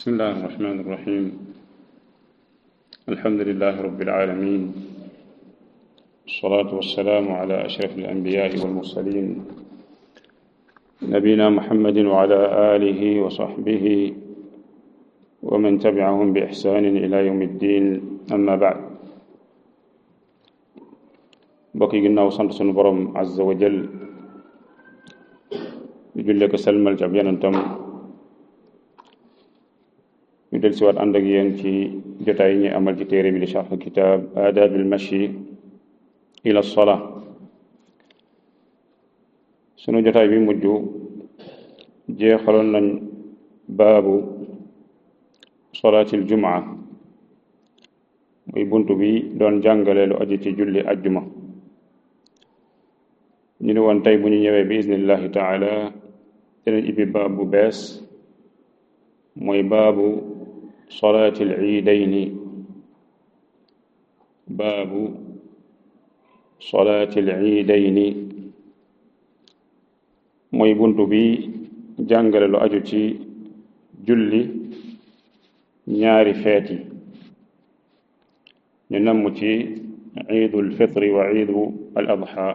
بسم الله الرحمن الرحيم. الحمد لله رب العالمين، والصلاة والسلام على أشرف الأنبياء والمرسلين نبينا محمد وعلى آله وصحبه ومن تبعهم بإحسان إلى يوم الدين. أما بعد، بقي قلنا وصنت سنبرم عز وجل يقول لك سلم الجبيان أنتم ñu del siwaat ànd ak yéen ci jotaay yi ñuy amal ci téere bi di sharh kitaab aadaabil mashi ila salaa. sunu jotaay bi mujj jeexaloon nañ baabu salaatil jumaa, muy bunt bi doon jàngale lu aju ci julli ajjuma. ñu ne woon tey bu ñu ñëwee bi iznillahi taala dinañ ibbi baab bu bees, mooy baabu salaatil iidayni. baabu salaatil iidayni mooy buntu bi jàngale lu aju ci julli ñaari feet yi. ñu namm ci iidul fitri wa iidu al adha,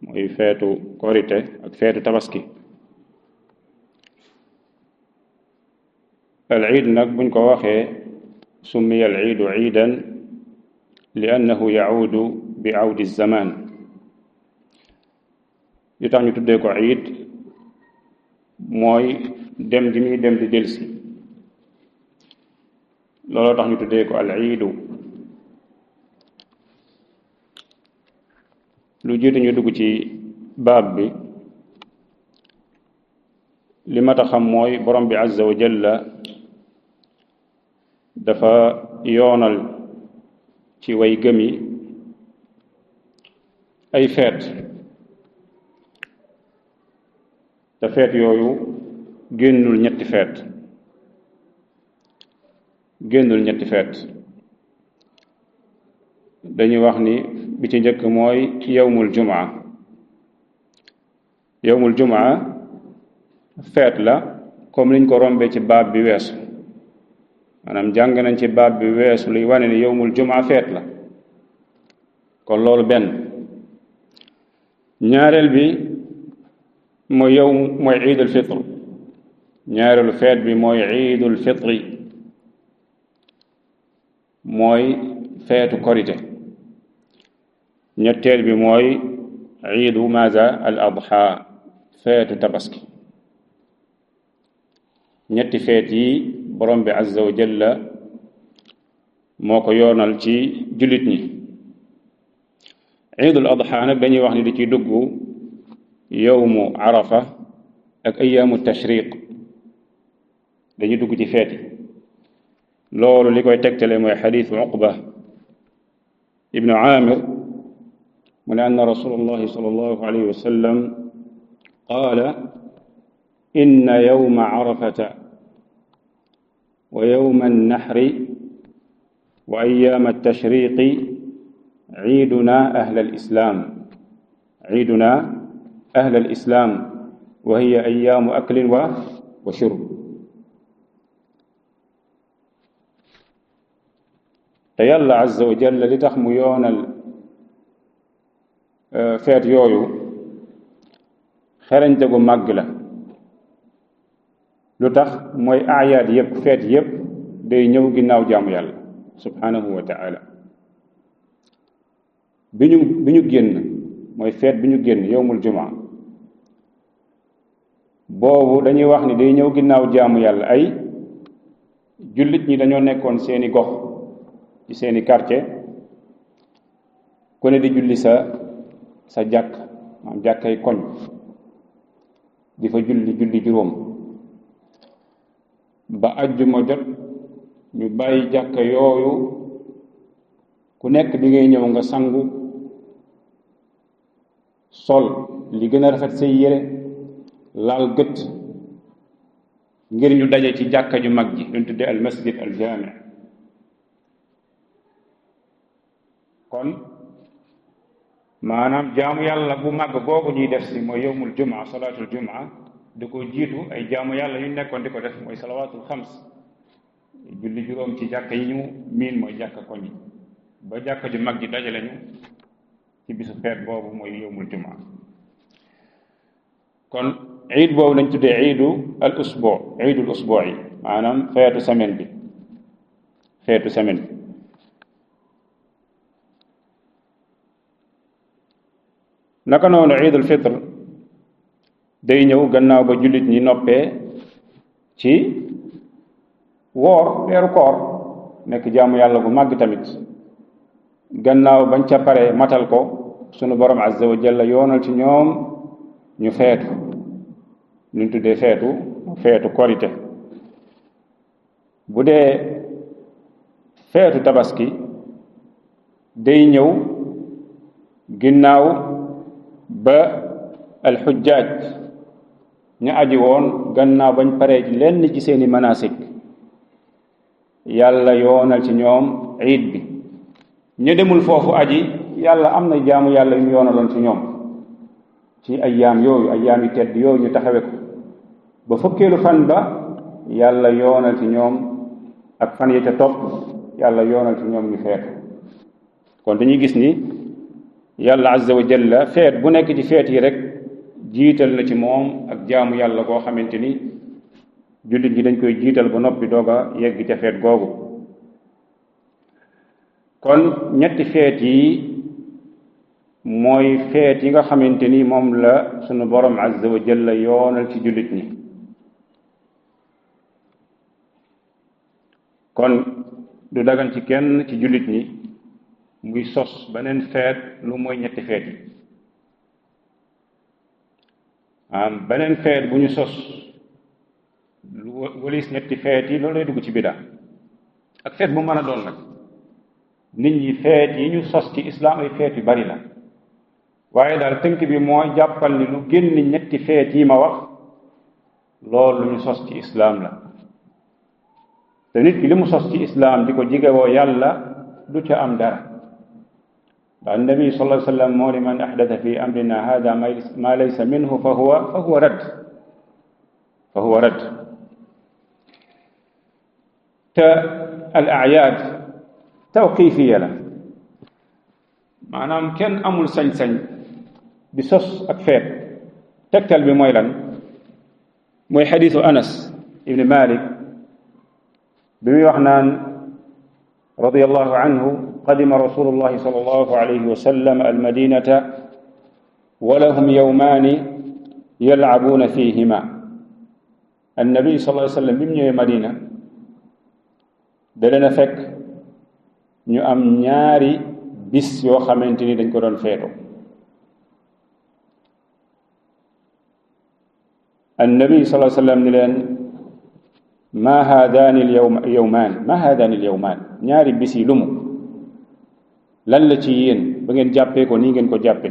mooy feetu korite ak feetu tabaski. al iid nag buñ ko waxee summiya al iidu iidan li annahu yacuudu bi awdi zaman. li tax ñu tuddee ko iid mooy dem gi muy dem di delsi, looloo tax ñu tuddee ko al iidu. lu jiitu ñu dugg ci baab bi, li mat a xam mooy borom bi azza wa jalla dafa yoonal ci way gëm yi ay feet, te feet yooyu génnul ñetti feet. dañuy wax ni bi ci njëkk mooy yawmul jumaa. yawmul jumaa feet la comme liñ ko rombee ci baab bi weesu, maanaam jàng nañ ci baab bi weesu luy wane ni yawmul jumaa feet la, kon loolu benn. ñaareel bi mooy iidul fitr. ñaareelu feet bi mooy iidul fitri, mooy feetu korite. ñetteel bi mooy iidu maaza al adha, feetu tabaski. ñetti feet yi borom bi azza wa jalla moo ko yoonal ci jullit ñi. iidul adha nag dañuy wax ni di ciy dugg yawmu arafa ak ayaamu tashriq, dañuy dugg ci feet yi. loolu li koy tegtale mooy xadiisu Uqba ibnu Aamir mu ne anna rasulullahi sallallahu alayhi wa sallam qaala inna yawma arafata wa yawma annahri wa ayyaama tashriqi ciiduna ahla alislaam wa hiya ayyaamu aklin wa shurb. te yàlla azza wa jalla li tax mu yoonal feet yooyu xerañte gu màgg la. lu tax mooy aayaat yëpp, feet yëpp day ñëw ginnaaw jaamu yàlla subhanahu wa ta'ala. bi ñu génn mooy feet bi ñu génn yawmul jumaa, boobu dañuy wax ni day ñëw ginnaaw jaamu yàlla. ay jullit ñi dañoo nekkoon seeni gox ci seeni quartier, ku ne di julli sa jàkk, maanaam jàkkay koñ, di fa julli juróom. ba àjjuma jot ñu bàyyi jàkka yooyu, ku nekk bi ngay ñëw nga sangu, sol li gën a rafet say yére, laal gët, ngir ñu daje ci jàkka ju mag ji luñ tuddee al masjid al jaami. kon maanaam jaamu yàlla bu mag googu ñuy def si mooy yawmul jumaa, salaatul jumaa, da ko jiitu ay jaamu yàlla yu nekkoon di ko def mooy salawaatul xams julli juróom ci jàkka yi ñu miin mooy jàkka koñ yi ba jàkka ju mag ji dajale ñu ci bisu feet boobu mooy yowmul jumaa kon iid boobu lañ tuddee iidu al usbu iidul usbu yi maanaam feetu semaine bi feetu semaine bi naka noonu iidul fitr day ñëw gannaaw ba jullit ñi noppee ci woor weeru koor nekk jaamu yàlla bu màgg tamit gannaaw bañ ca pare matal ko sunu borom azza wa jalla yoonal ci ñoom ñu feetu ñu tuddee feetu korite bu dee feetu tabaski day ñëw ginnaaw ba alxujjaaj ñu aji woon gannaaw bañ paree ci lenn ci seeni manasik yàlla yoonal ci ñoom iid bi ñu demul foofu aji yàlla am na jaamu yàlla yu mu yoonaloon ci ñoom ci ayyaam yooyu ayyaam yi tedd yooyu ñu taxawe ko ba fukkeelu fan ba yàlla yoonal ci ñoom ak fan yi ca topp yàlla yoonal ci ñoom ñu feet kon dañuy gis ni yàlla azza wa jalla feet bu nekk ci feet yi rek jiital na ci moom ak jaamu yàlla koo xamante ni jullit ñi dañ koy jiital ba noppi doog a yegg ca feet googu kon ñetti feet yi mooy feet yi nga xamante ni moom la sunu borom azza wa jalla yoonal ci jullit ñi kon du dagan ci kenn ci jullit ñi muy sos beneen feet lu mooy ñetti feet yi beneen feet bu ñu sos lu walis ñetti feet yi loolu lay dugg ci bida ak feet bu mën a doon nag nit ñi feet yi ñu sos ci islaam ay feet yu bari la waaye daal tënk bi mooy jàppal ni lu génn ñetti feet yi ma wax loolu lu ñu sos ci islaam la te nit ki li mu sos ci islaam di ko jigewoo yàlla du ca am dara ndax nabi sallallahu alayhi wa sallam moo ni man ahdatha fi amrina hada ma laysa minhu fa huwa radd te al a'yaad tawqifiya la maanaam kenn amul sañ-sañ di sos ak feet tegtal bi mooy lan mooy xadiisu Anas ibn Malik bi muy wax naan radiyallahu anhu qadima rasulullahi sallallahu alayhi wa sallam almadinata wa lahum yawmaani yalcabuuna fihima annabi sallallahu alayhi wa sallam bi mu ñëwee Madina da leen a fekk ñu am ñaari bis yoo xamante ni dañ ko doon feeto annabi sallallahu alayhi wa sallam ni leen ma haadaani alyawmaan ñaari bis yi lu mu lan la ci yéen ba ngeen jàppee ko nii ngeen ko jàppe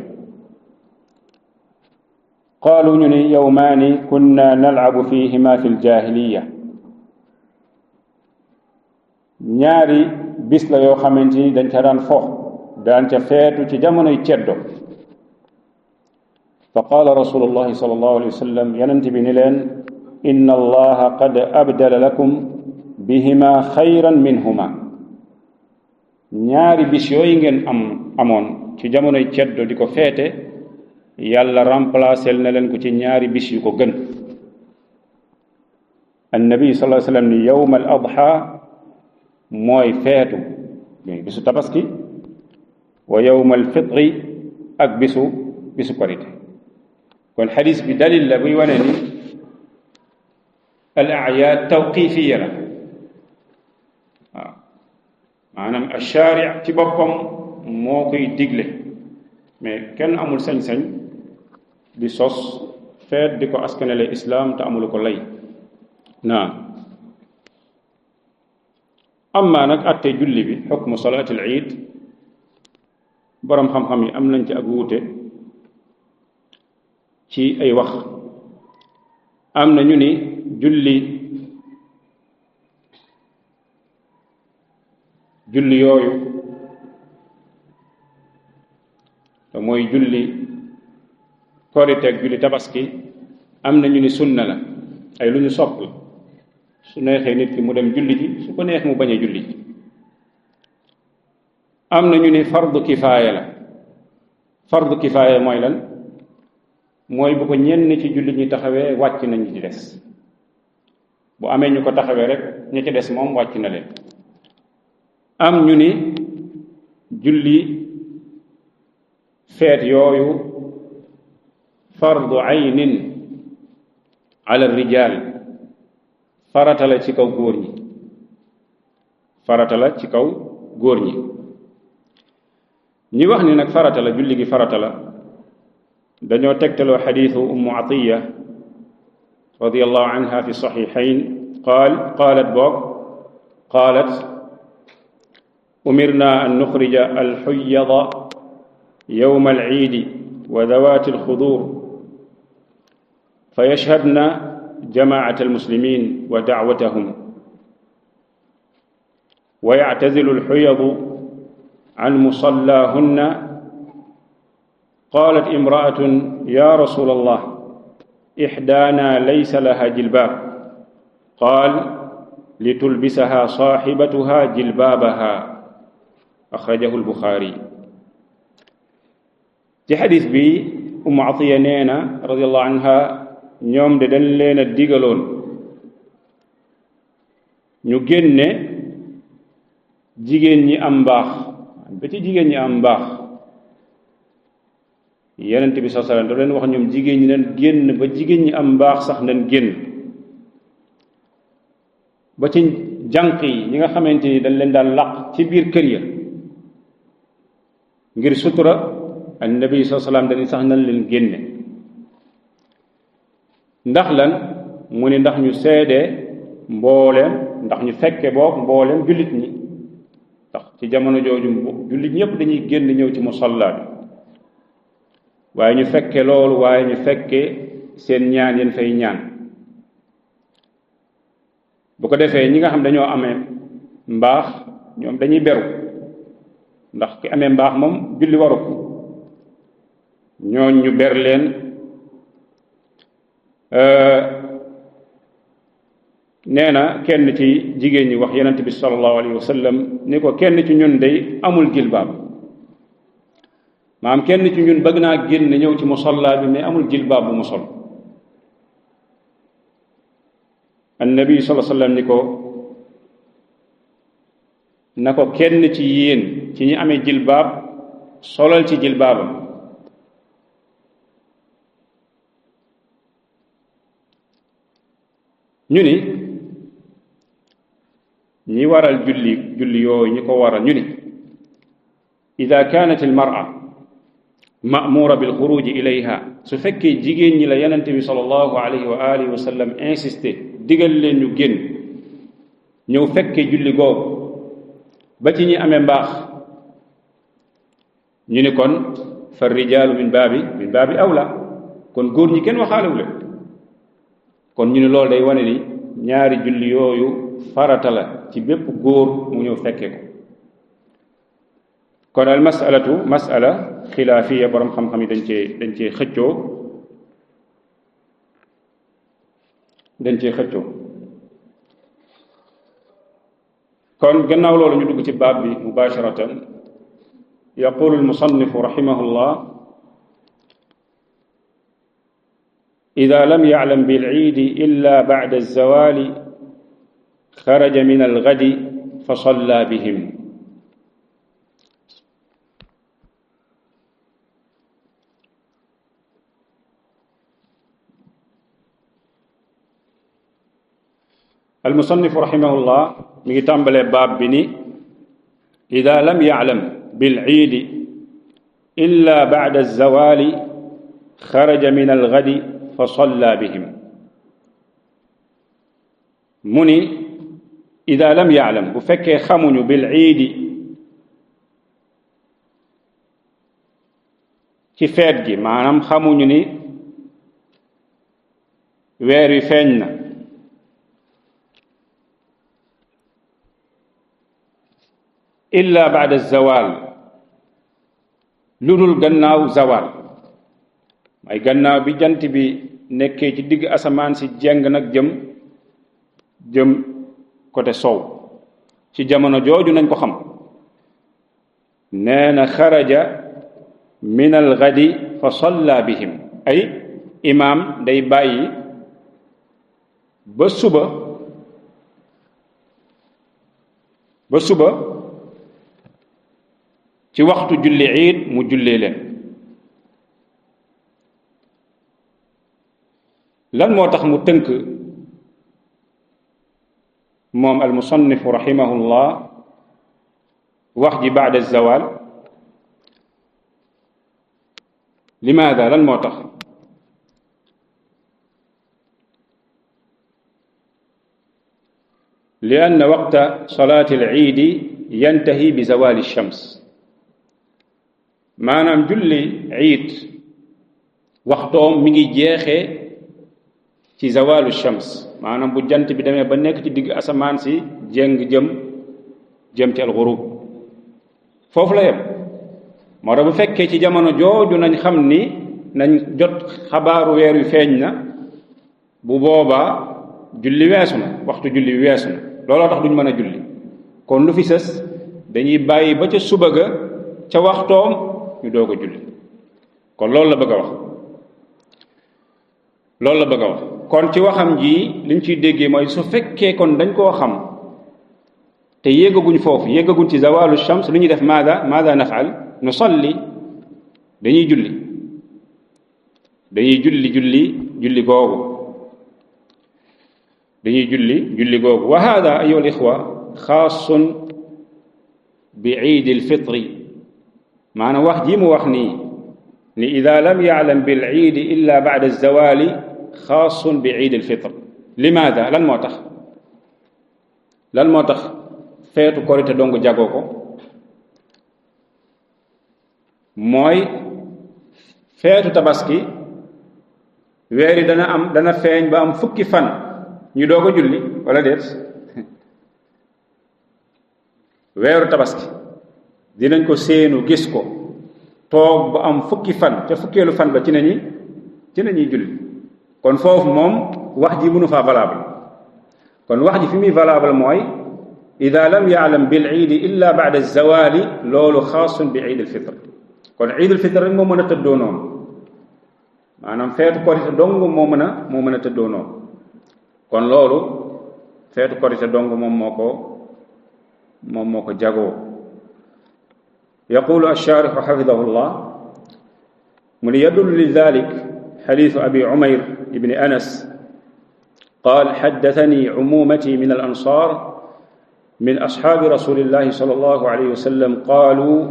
qaalu ñu ni yawmaani kunna nalcabu fihima fi ljahiliya ñaari bis la yoo xamante ni dañ ca daan fo daan ca feetu ci jamonoy ceddo fa qaala rasulullahi sallallahu alayhi wa sallam yonent bi ni leen inna allaha qad abdala lakum bihima xayran minhuma ñaari bis yooyu ngeen amoon ci jamonoy ceddo di ko feete yàlla remplacé na leen ko ci ñaari bis yu ko gën annabi sallallahu alayhi wa sallam ni yawm al adha mooy feetu bisu tabaski wa yawm al fitri ak bisu korite kon xadis bi dalil la buy wane ni al a'yaad tawqifiya la waaw maanaam ash-shaari' ci boppam moo koy digle mais kenn amul sañ-sañ di sos feet di ko askanale islaam te amul ko lay naam amma nag atte julli bi xukmu salaatil iid boroom xam-xam yi am nañ ci ak wuute ci ay wax am na ñu ni julli yooyu te mooy julli korite ak julli tabaski am na ñu ni sunna la ay lu ñu sopp la su neexee nit ki mu dem julli ji su ko neex mu bañ a julli ji am na ñu ni fardu kifaaya la fardu kifaaya mooy lan mooy bu ko ñenn ci julli ñi taxawee wàcc nañ ci des bu amee ñu ko taxawee rek ña ci des moom wàcc na leen am ñu ni julli feet yooyu fardu aynin ala rijal farata la ci kaw góor ñi farata la ci kaw góor ñi ñi wax ni nag farata la julli gi farata la dañoo tegtaloo xadiisu ummu atiya radiyallahu anha fi saxiixayn qaalat umirna an nuxrija alxuyada yowma alciidi wa dawaati alxudur fa yashhadna jamaacata almuslimin wa dacwatahum wa yactazilu alxuyadu an musallaahunna qaalat imraatun ya rasul allah ixdaana laysa laha jilbaab qaal litulbisaha saaxibatuha jilbaabaha axrajahu albuxaari ci xadis bi Ummu Atiya nee na radiyallahu anha ñoom de dañ leen a digaloon ñu génne jigéen ñi am mbaax ba ci jigéen ñi am mbaax Yonent bi sallallahu alayhi wasallam da leen wax ñoom jigéen ñi nañ génn ba jigéen ñi am mbaax sax nañ génn ba ci jànq yi ñi nga xamante ni dañ leen daan laq ci biir kër ya ngir sutura annabi sallallahu alayhi wasallam dañuy sax nañ leen génne ndax lan mu ni ndax ñu seede mbooleem ndax ñu fekke boog mbooleem jullit ñi ndax ci jamono jooju jullit ñëpp dañuy génn ñëw ci musalla bi waaye ñu fekke loolu waaye ñu fekke seen ñaan yeen fay ñaan bu ko defee ñi nga xam dañoo amee mbaax ñoom dañuy beru ndax ki amee mbaax moom julli waru ko ñooñ ñu ber leen nee na kenn ci jigéen ñi wax Yonent bi sallallahu alayhi wa sallam ni ko kenn ci ñun day amul jilbaab maam kenn ci ñun bëgg naa génn ñëw ci musalla bi mais amul jilbaab bu mu sol annabi sallallahu alayhi wa sallam ni ko na ko kenn ci yéen ci ñi amee jilbaab solal ci jilbaabam ñu ni ñi waral julli yooyu ñi ko waral ñu ni ida kanat al mar'a ma'mura bil xuruj ilayha su fekkee jigéen ñi la Yonent bi sallallahu alayhi wa alihi wa sallam insisté digal leen ñu génn ñëw fekkee julli googu ba ci ñi amee mbaax ñu ni kon fa rijaalu min baabi awla kon góor ñi kenn waxaalewu leen kon ñu ne loolu day wane ni ñaari julli yooyu farata la ci bépp góor mu ñëw fekke ko kon al masala xilaafiya borom xam-xam yi dañ cee xëccoo kon gannaaw loolu ñu dugg ci baab bi mubasharatan yaqulu al musannifu rahimahullah إذا لم يعلم بالعيد إلا بعد الزوال خرج من الغد فصلى بهم المصنف رحمه الله من تنبل باب بني إذا لم يعلم بالعيد إلا بعد الزوال خرج من الغد fa salla bihim mu ni ida lam yaalam bu fekkee xamuñu bil iidi ci feet gi maanaam xamuñu ni weer wi feeñ na illa baada zawal lu dul gannaaw zawal may gannaaw bi jant bi nekkee ci digg asamaan si jeng nag jëm côté sow ci jamono jooju nañ ko xam nee na xaraja min al gadi fa salla bihim ay imaam day bàyyi ba suba ci waxtu julli iid mu jullee leen lan moo tax mu tënk moom al musannif rahimahullah wax ji baada zawal limaada lan moo tax li anna waqta salaati al iidi yantahi bi zawali shams maanaam julli iid waxtoom mi ngi jeexee ci zawalu shams maanaam bu jant bi demee ba nekk ci digg asamaan si jéng jëm ci alxurub foofu la yem moo tax bu fekkee ci jamono jooju nañ xam ni nañ jot xabaaru weer wi feeñ na bu boobaa julli weesu na waxtu julli wi weesu na looloo tax duñ mën a julli kon lu fi sës dañuy bàyyi ba ca suba ga ca waxtoom ñu doog a julli kon loolu la bëgg a wax kon ci waxam ji liñ ciy déggee mooy su fekkee kon dañ koo xam te yéggaguñ foofu yéggaguñ ci zawalu shams lu ñuy def maada nafal nusalli dañuy julli googu wa hada ayuha al-ixwa xaasun bi iid al-fitri maanaam wax ji mu wax nii ni ida lam ya'lam bil iid illa ba'da az-zawali xaasun bi iid al-fitr limaada lan moo tax feetu korite dong jagoo ko mooy feetu tabaski weer yi dana feeñ ba am fukki fan ñu doog a julli wala déet weeru tabaski dinañ ko séenu gis ko toog ba am fukki fan te fukkeelu fan ba ci nañuy julli kon foofu moom wax ji mënu faa valable kon wax ji fi muy valable mooy ida lam ya'lam bil iidi illa ba'da az-zawali loolu xaasun bi iid al-fitr kon iid al-fitr rek moo mën a tëddoo noonu maanaam feetu korite dong moo mën a tëddoo noonu kon loolu feetu korite dong moom moo ko jagoo yaqulu ash-sharih hafidahu llah mu ni yadullu li dhalik حديث أبي عمير بن أنس قال حدثني عمومتي من الأنصار من أصحاب رسول الله صلى الله عليه وسلم قالوا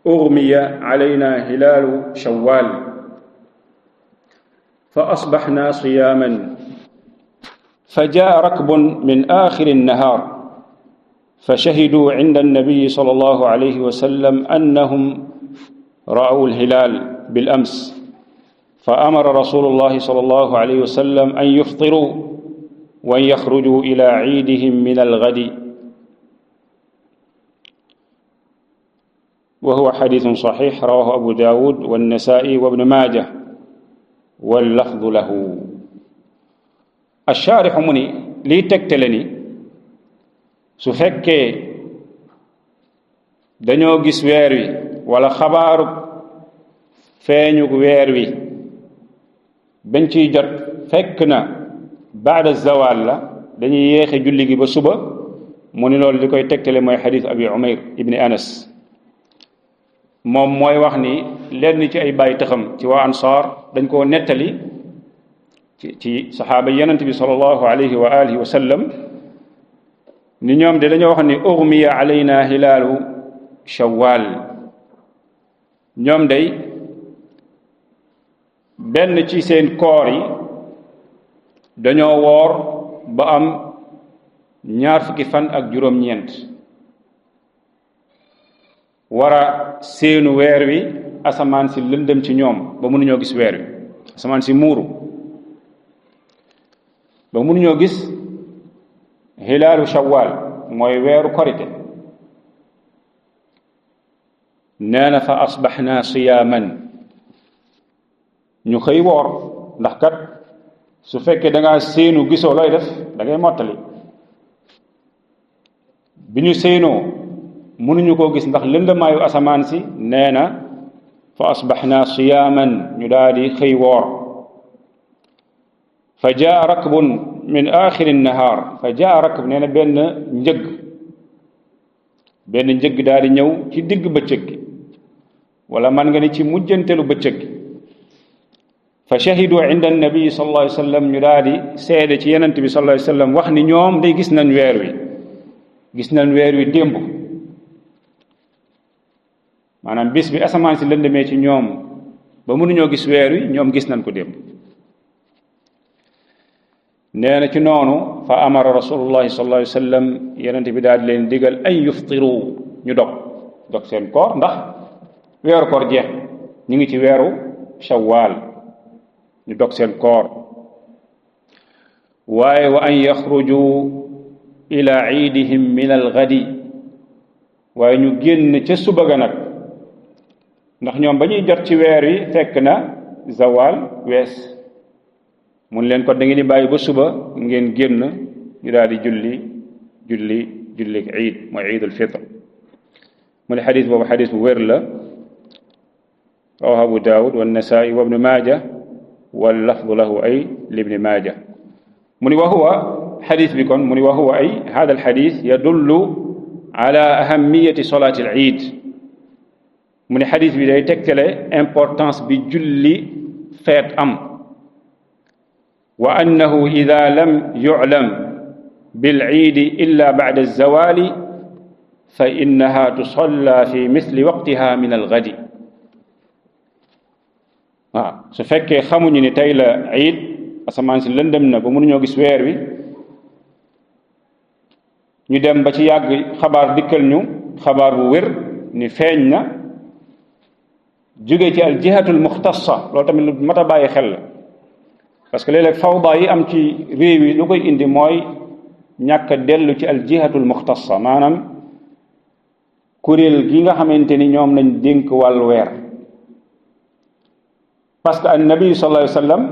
أغمي علينا هلال شوال فأصبحنا صياما فجاء ركب من آخر النهار فشهدوا عند النبي صلى الله عليه وسلم أنهم رأوا الهلال بالأمس فأمر رسول الله صلى الله عليه وسلم أن يفطروا وأن يخرجوا إلى عيدهم من الغد وهو حديث صحيح رواه أبو داود والنسائي وابن ماجه واللفظ له الشارح مني لي تكتلني سفكي dañoo gis weer wi wala xabaaru feeñu weer wi bañ ciy jot fekk na baada zawal la dañuy yéexe julli gi ba suba mu ni loolu li koy tegtale mooy xadis abi umayr ibni anas moom mooy wax ni lenn ci ay bàyyi taxam ci waa ansaar dañ koo nettali ci saxaaba yonent bi sallallahu alayhi wa alihi wa sallam ni ñoom de dañoo wax ni ughmiya alayna hilaalu shawwal ñoom day benn ci seen koor yi dañoo woor ba am 20 fan ak juróom-ñeent war a seenu weer wi asamaan si lëndëm ci ñoom ba mënuñoo gis weer wi asamaan si muuru ba mënuñoo gis hilaalu shawwal mooy weeru korite nee na fa asbaxna siyaaman ñu xëy woor ndax kat su fekkee da ngaa séenu gisoo looy def da ngay mottali bi ñu séenoo mënuñu koo gis ndax lëndamaayu asamaan si nee na fa asbaxna siyaaman ñu daal di xëy woor fa jaa rakbun min axiri nahaar fa jaa rakb nee na benn njëgg daal di ñëw ci digg bëccëg gi wala man nga ni ci mujjantelu bëccëg gi fa shahidu inda annabi sallallahu alayhi wa sallam ñu daal di seede ci yenent bi sallallahu alayhi wa sallam wax ni ñoom day gis nañ weer wi démb maanaam bis bi asamaan si lëndëmee ci ñoom ba mënuñoo gis weer wi ñoom gis nañ ko démb nee na ci noonu fa amara rasulullahi sallallahu alayhi wa sallam yenent bi daal di leen digal an yuftiru ñu dog seen koor ndax weeru koor jeex ñu ngi ci weeru shawwal ñu dog seen koor waaye wa an yaxruju ila iidihim min algadi waaye ñu génn ca suba ga nag ndax ñoom ba ñuy jot ci weer wi fekk na zawal wees mun leen ko da ngeen di bàyyi ba suba ngeen génn ñu daal di julli iid mooy iidul fitr mu ne xadis boobu xadis bu wér la rawahu abu daawud wa nasaa'i wa ibnu maaja wal lafdu lahu ay libni maaja mu ni wa huwa xadis bi kon mu ni wa huwa ay hada alxadis yadullu ala ahamiyati solati al iid mu ni xadis bi day tegtale importance bi julli feet am wa annahu ida lam yuclam bil iidi illa bacda alzawali fa innaha tusalla fi misli waqtiha min algadi waaw su fekkee xamuñu ni tey la iid asamaan si lëndëm na ba mënuñoo gis weer wi ñu dem ba ci yàgg xabaar dikkal ñu xabaar bu wér ni feeñ na jóge ci al jihatul muxtassa loolu tamit lu mat a bàyyi xel la parce que léeg-léeg fawda yi am ci réew yi lu koy indi mooy ñàkk a dellu ci al jihatul muxtassa maanaam kuréel gi nga xamante ni ñoom lañ dénk wàllu weer parce que an nabi sallallahu alayhi wa sallam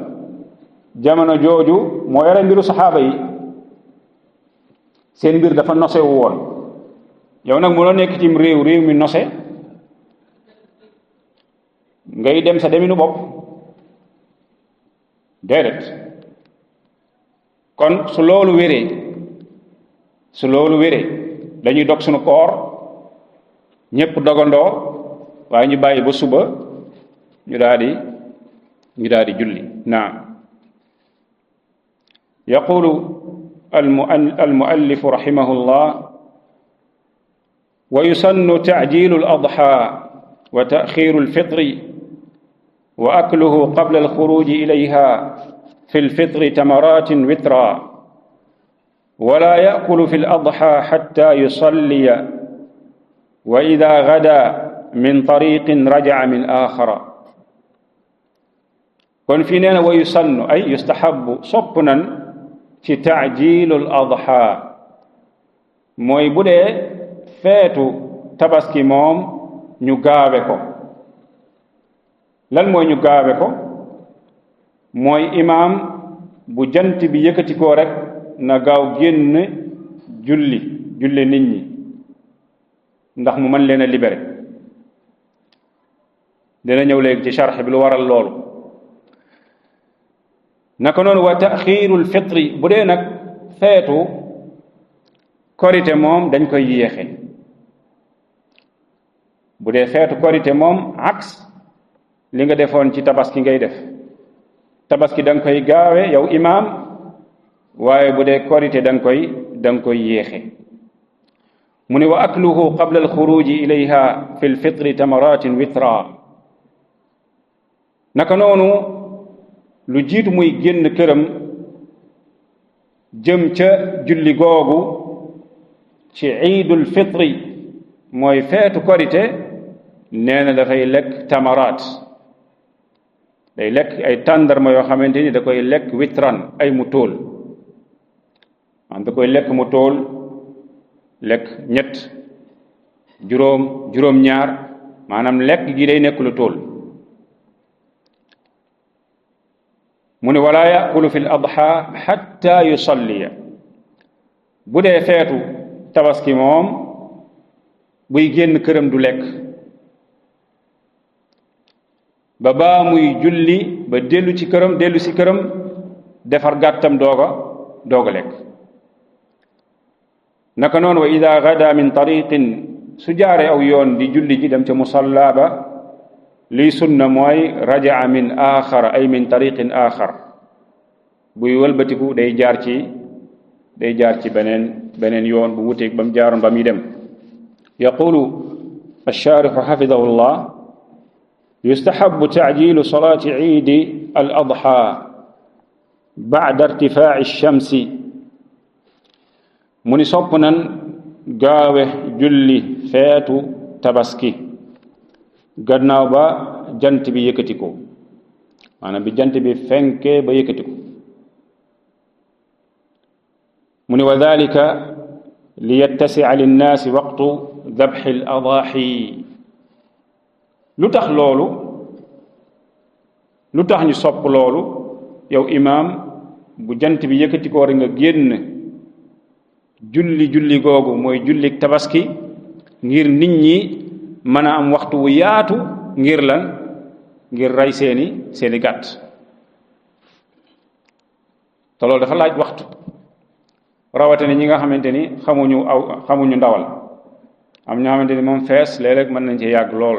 jamono jooju moo yore mbiru saxaaba yi seen mbir dafa nose wu woon yow nag mu loo nekk ci réew mi nose ngay dem sa deminu bopp déedéet kon su loolu wéree dañuy dog suñu koor ñépp dogandoo waaye ñu bàyyi ba suba ñu daal di julli naam yaqulu المؤلف رحمه الله ويسن تعجيل الأضحى وتأخير الفطر وأكله قبل الخروج إليها في الفطر تمرات وترا ولا يأكل في الأضحى حتى يصلي وإذا غدا من طريق رجع من آخر kon fii nee na wa yusannu ay yustahabu sopp nan ci taajilul adha mooy bu dee feetu tabaski moom ñu gaawe ko lan mooy ñu gaawe ko mooy imaam bu jant bi yëkkati koo rek na gaaw génn julli nit ñi ndax mu mën leen a libéré dina ñëw léegi ci sharx bi lu waral loolu naka noonu wa taxirul fitri bu dee nag feetu korite moom dañ koy yéexe bu dee feetu korite moom aks li nga defoon ci tabaski ngay def tabaski da nga koy gaawe yow imaam waaye bu dee korite da nga koy yéexe mu ne wa akluhu qabla alxuruji ilayha fi lfitri tamaratin witra naka noonu lu jiitu muy génn këram jëm ca julli googu ci iidul fitri mooy feetu korite nee na dafay lekk tamaraat day lekk ay tàndarma yoo xamante ni da koy lekk witran ay mu tóol man da koy lekk mu tóol lekk ñett juróom ñaar maanaam lekk gi day nekk lu tóol mu ne wala yakulu fi l adha xatta yusalliya bu dee feetu tabaski moom buy génn këram du lekk ba baa muy julli ba dellu si këram defar gàttam dooga lekk naka noonu wa ida gada min tariqin su jaare aw yoon di julli ji dem ca musalla ba liy sunna mooy rajaa min axar ay min tariqin axar buy wëlbatiku day jaar ci beneen yoon bu wuteeg ba mu jaaroon ba muy dem yaqulu alsharixu xafidahu llah yustahabu tacjilu salati ciidi al adha bacda irtifaaci alchamsi mu ni sopp nan gaawe julli feetu tabaski gannaaw ba jant bi yëkkati ko maanaam bi jant bi fenke ba yëkkati ko mu ni wa dalika li yattasia linnaasi waqtu dabxi al adaaxi lu tax ñu sopp loolu yow imaam bu jant bi yëkkati ko rek nga génn julli googu mooy jullik tabaski ngir nit ñi mën a am waxtu wu yaatu ngir lan ngir rey seeni gàtt te loolu dafa laaj waxtu rawatina ñi nga xamante ni xamuñu ndawal am ñoo xamante ni moom fees léeg-léeg mën nañ cee yàgg lool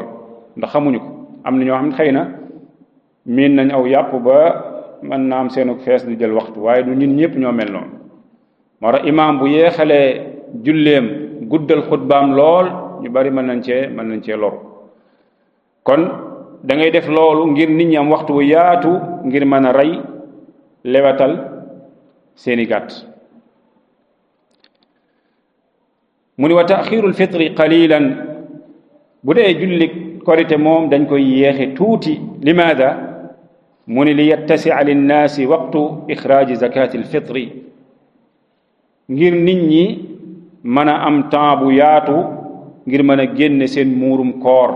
ndax xamuñu ko am na ñoo xam ne xëy na miin nañ aw yàpp ba mën na am seenu fees di jël waxtu waaye du ñun ñëpp ñoo mel noonu moo tax imaam bu yeexalee julleem guddal xutbaam lool ñu bari mën nañ cee loru kon da ngay def loolu ngir nit ñi am waxtu wu yaatu ngir mën a rey lewatal seeni gàtt mu ni wa taxiru lfitri qalilan bu dee jullik korite moom dañ koy yéexe tuuti limaada mu ni li yattasia linnaasi waqtu ixraaji zakati lfitri ngir nit ñi mën a am temps bu yaatu ngir mën a génne seen muurum koor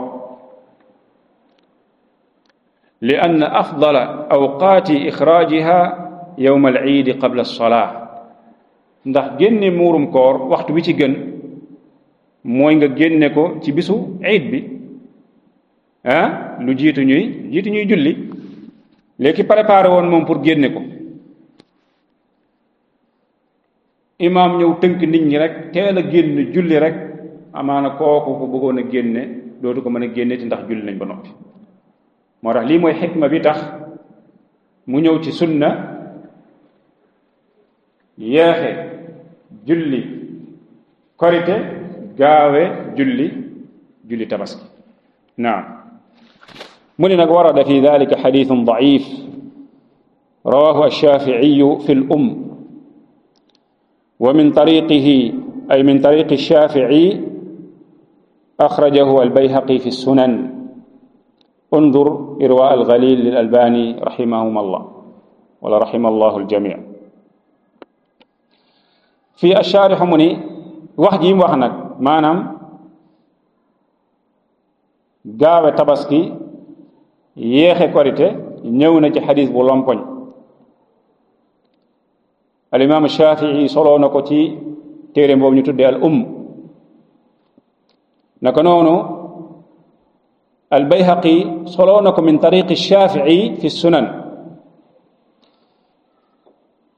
li ann afdala awqaati ixraajiha yowma alciidi qabla alsolaa ndax génne muurum koor waxtu bi ci gën mooy nga génne ko ci bisu ciid bi lu jiitu ñuy julli léegi préparé woon moom pour génne ko imaam ñëw tënk nit ñi rek teel a génn julli rek amaana kooku ko bëggoon a génne dootu ko mën a génne ti ndax julli nañ ba noppi moo tax lii mooy xikma bi tax mu ñëw ci sunna yeexe julli korite gaawe julli tabaski naam mu ne nag warada fi dalika xadithun daif rawahu alshafiiyu fi l wa min tariqihi ay min tariqi alshafii axrajahu albayhaqi fi sunan انظر إرواء الغليل للألباني رحمهما الله ولا رحم الله الجميع في الشارح mu ni wax ji mu wax nag maanaam gaawe tabaski yéexe korite ñëw na ci xadis bu lompoñ alimaam Shafii soloo na ko ci téere boobu ñu tuddee al naka noonu albayhaqi soloo na ko min tariqi Shafii fi sunan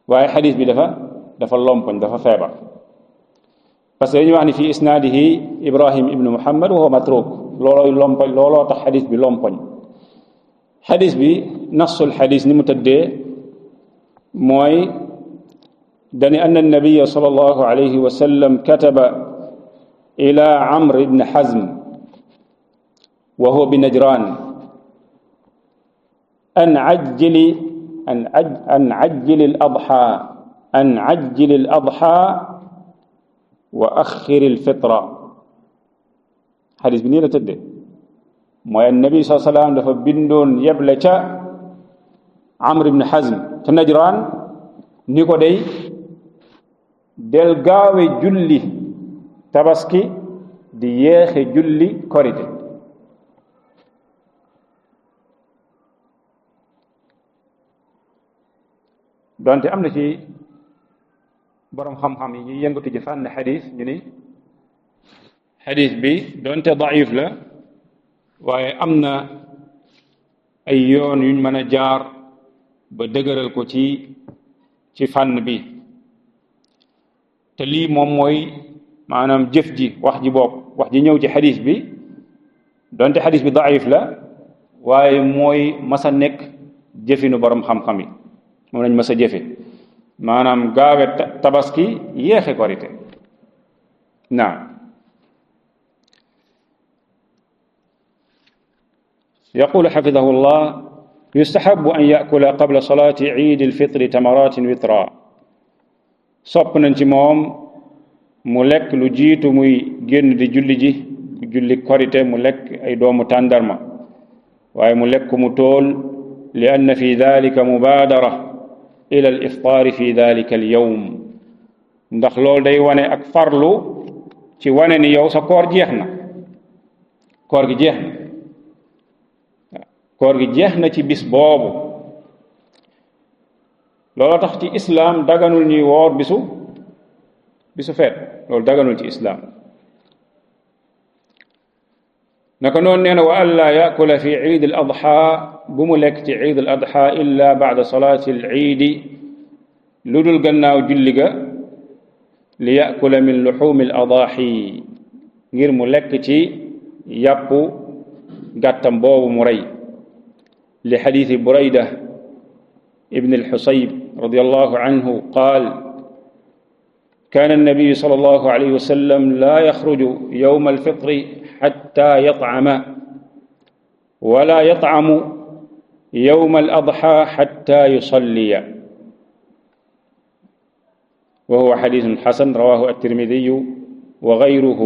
waaye xadis bi dafa lompoñ dafa feebar parce que dañuy wax ni fi isnaadihi Ibrahim ibnu Muhammad wa huwa matruk looloo tax xadis bi lompoñ xadis bi nasul xadis ni mu tëddee mooy dani anna nabiya sallallahu alayhi wa sallam kataba ila Amr ibn Hazm wa huwa bi Najran an ajjili al adha wa axir al fitra xadis bi nii la tëddee mooy annabi saa salaam dafa bindoon yeble ca Amr ibn Hazm ca Najran ni ko day del gaawe julli tabaski di yéexe julli korite donte am na ci borom xam-xam yi ñuy yëngatu ci fànn xadis ñu ni xadis bi donte daif la waaye am na ay yoon yuñ mën a jaar ba dëgëral ko ci fànn bi te lii moom mooy maanaam jëf ji wax ji ñëw ci xadis bi donte xadis bi daif la waaye mooy masa nekk jëfinu borom xam-xam yi moom lañ masa jëfe maanaam gaawe tabaski yéexe korite naam يقول حفظه الله يستحب أن يأكل قبل صلاة عيد الفطر تمرات وترا sopp nañ ci moom mu lekk lu jiitu muy génn di julli korite mu lekk ay doomu tàndarma waaye mu lekk mu tool li anna fi dalika mubadara ila al iftaar fi dalika al yawm ndax loolu day wane ak farlu ci wane ni yow sa koor jeex na koor gi jeex na ci bis boobu looloo tax ci islaam daganul ñuy woor bisu feet loolu daganul ci islaam naka noonu nee na wa an laa yakula fi ciid al adha bu mu lekk ci ciid al adha illa bacda salaati al ciidi lu dul gannaaw julli ga li yakula min luxuumi al adaaxi ngir mu lekk ci yàpp gàttam boobu mu rey li xadiisi burayda ibn al-xusayb radiyallahu anhu qaal كان النبي صلى الله عليه وسلم لا يخرج يوم الفطر حتى يطعم ولا يطعم يوم الأضحى حتى يصلي وهو حديث حسن رواه الترمذي وغيره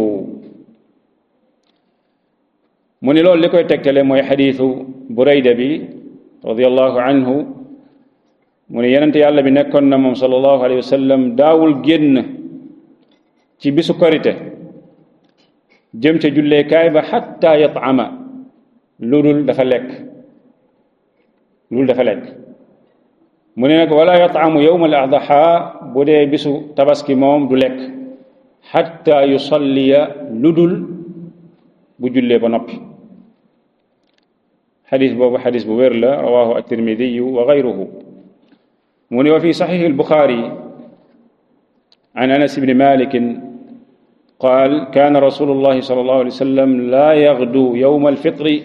من لول لكوي تكتلم حديث بريدة بي رضي الله عنه mu ne yenente yàlla bi nekkoon na moom sallallahu alayhi wa sallam daawul génn ci bisu korite jëm ca julleekaay ba xatta yat'ama lu dul dafa lekk mu ne nag wala yat'amu yawma al adha bu dee bisu tabaski moom du lekk xatta yusalliya lu dul bu jullee ba noppi xadis boobu xadis bu wér la rawahu at-tirmidhi wa gayruhu من وفي صحيح البخاري عن أنس بن مالك قال كان رسول الله صلى الله عليه وسلم لا يغدو يوم الفطر